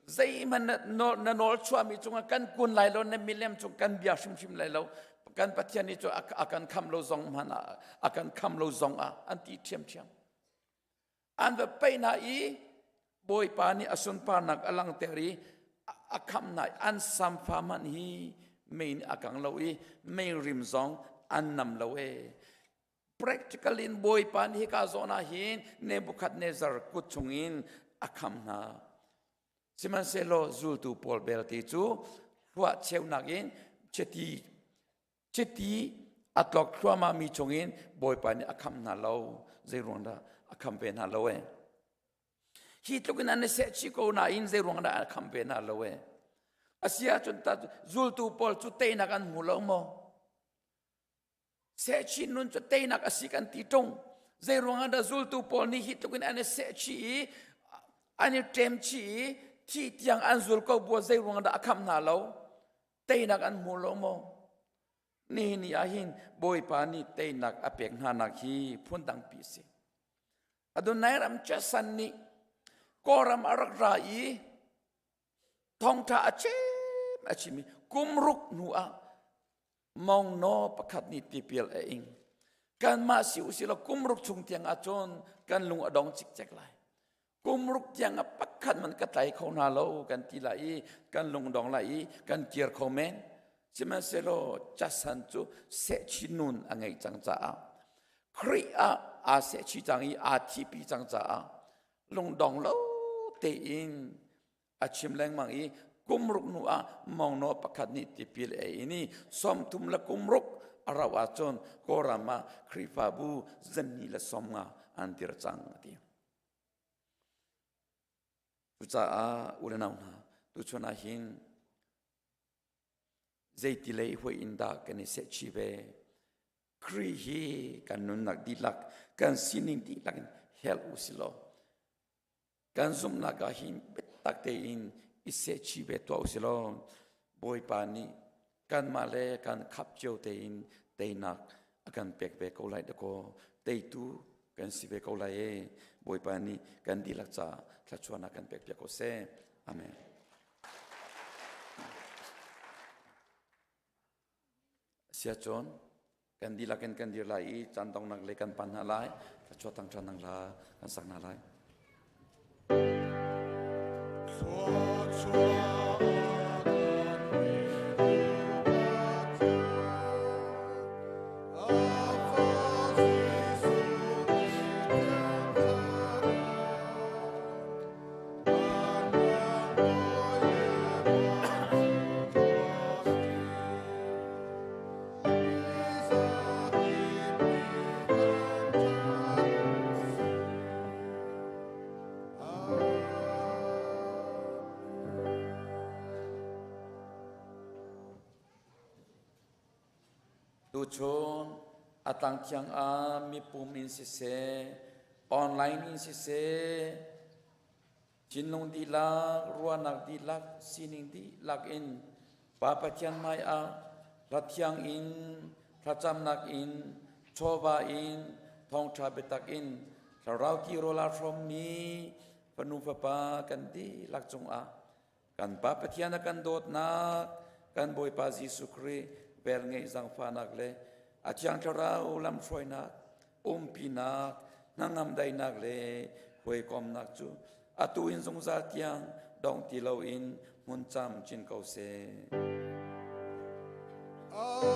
zeihmanh na nawl chuahmi cungah kan kun lai lo, na milem cung kan bia hrimhrim lai lo. Kan Pathian nih cu a kan kham lo zong hmanh ah, a kan kham lo zong ah an ti ṭhiamṭhiam. An va paih hna i Bawipa nih a sunparnak a langhter i a khamh hna i an samfa hmanh hi mei nih a kang lo i mei rim zong an nam lo ee. Practical in Bawipa nih hika zawn ah hin Nebuchadnezzar kut chungin a khamh hna. Sihmanhsehlaw zultu pawl belte cu hluah cheunak in chiti Chiti a tlok thluahmahmi chungin Bawipa nih a khamh hna lo. Zei ruang dah a khamh ve hna lo ee? Hi tluk in an i sehchih ko nain zei ruang dah a khamh ve hna lo ee? A si ahcun ta zultu pawl cu teinak an hmu lo maw? Sehchih nun cu teinak a si kan ti ṭung. Zei ruangah dah zultu pawl nih hi tluk in an i sehchih i an i ṭemchih i thih tiang an zul ko bua zei ruangah dah a khamh hna lo? Teinak an hmu lo maw? Nihin ni ah hin Bawipa nih teinak a pek hnanak hi phundangpi a si. Adonai ram Jason nih Kawlram a rak ra i thawngṭha a chim a chim i kum ruk hnu ah mongno pakhat nih tipil a ing. Kanmah si usih law kum ruk chung tiang ahcun kan lung a dong cikcek lai. Kum ruk tiang ah pakhat man ka tlai kho hna lo kan ti lai i kan lungdong lai i kan kir kho men. Sihmanhsehlaw casan cu sehchi nun a ngeih cang caah Khrih ah aa sehchi cang i aa thihpi cang caah lungdong lo tein a chim lengmang i kum ruk hnu ah mongno pakhat nih tipil a in i 30 le kum ruk a rauh ahcun Kawlram ah Khrihfabu zanni le 50 an dir cang a ti. Cucaah u le nau hna, tuchun ah hin zeiti lei huai in dah kan i sehchih ve? Khrih hi kan nunnak dihlak kan sining dihlak in hel u si law kan zumhnak ah hin biatak tein i sehchih ve tuah u si law Bawipa nih kanmah le kan khap cio tein teinak a kan pek ve ko lai dakaw teitu kan si ve ko lai e Bawipa nih kan dihlak ca thluachuahnak kan pek piak ko seh. Amen. Siacun kan dihlak in kan dir lai i caan donghnak lei kan pan hna lai. Thluachuah thang ṭhan hna la kan sak hna lai. Tuchun a tlang thiang ah mipum in siseh, online in siseh, Thinlung dihlak, ruahnak dihlak, sining dihlak in Pa Pathian hmaiah hla thiang in, thlacamnak in, chawva in, thawngṭha biatak in, thlarau tirawl aa hrawmmi fanu fapa kan dihlak cungah kan Pa Pathian a kan dawtnak, kan Bawipa Jesuh Khrih velngeih zaangfahnak le a Thiang Thlarau lamhruainak, umpinak, hnangam daihnak le hawikomnak cu atu in zungzal tiang dong ti loin hmun camcin ko seh. Amen.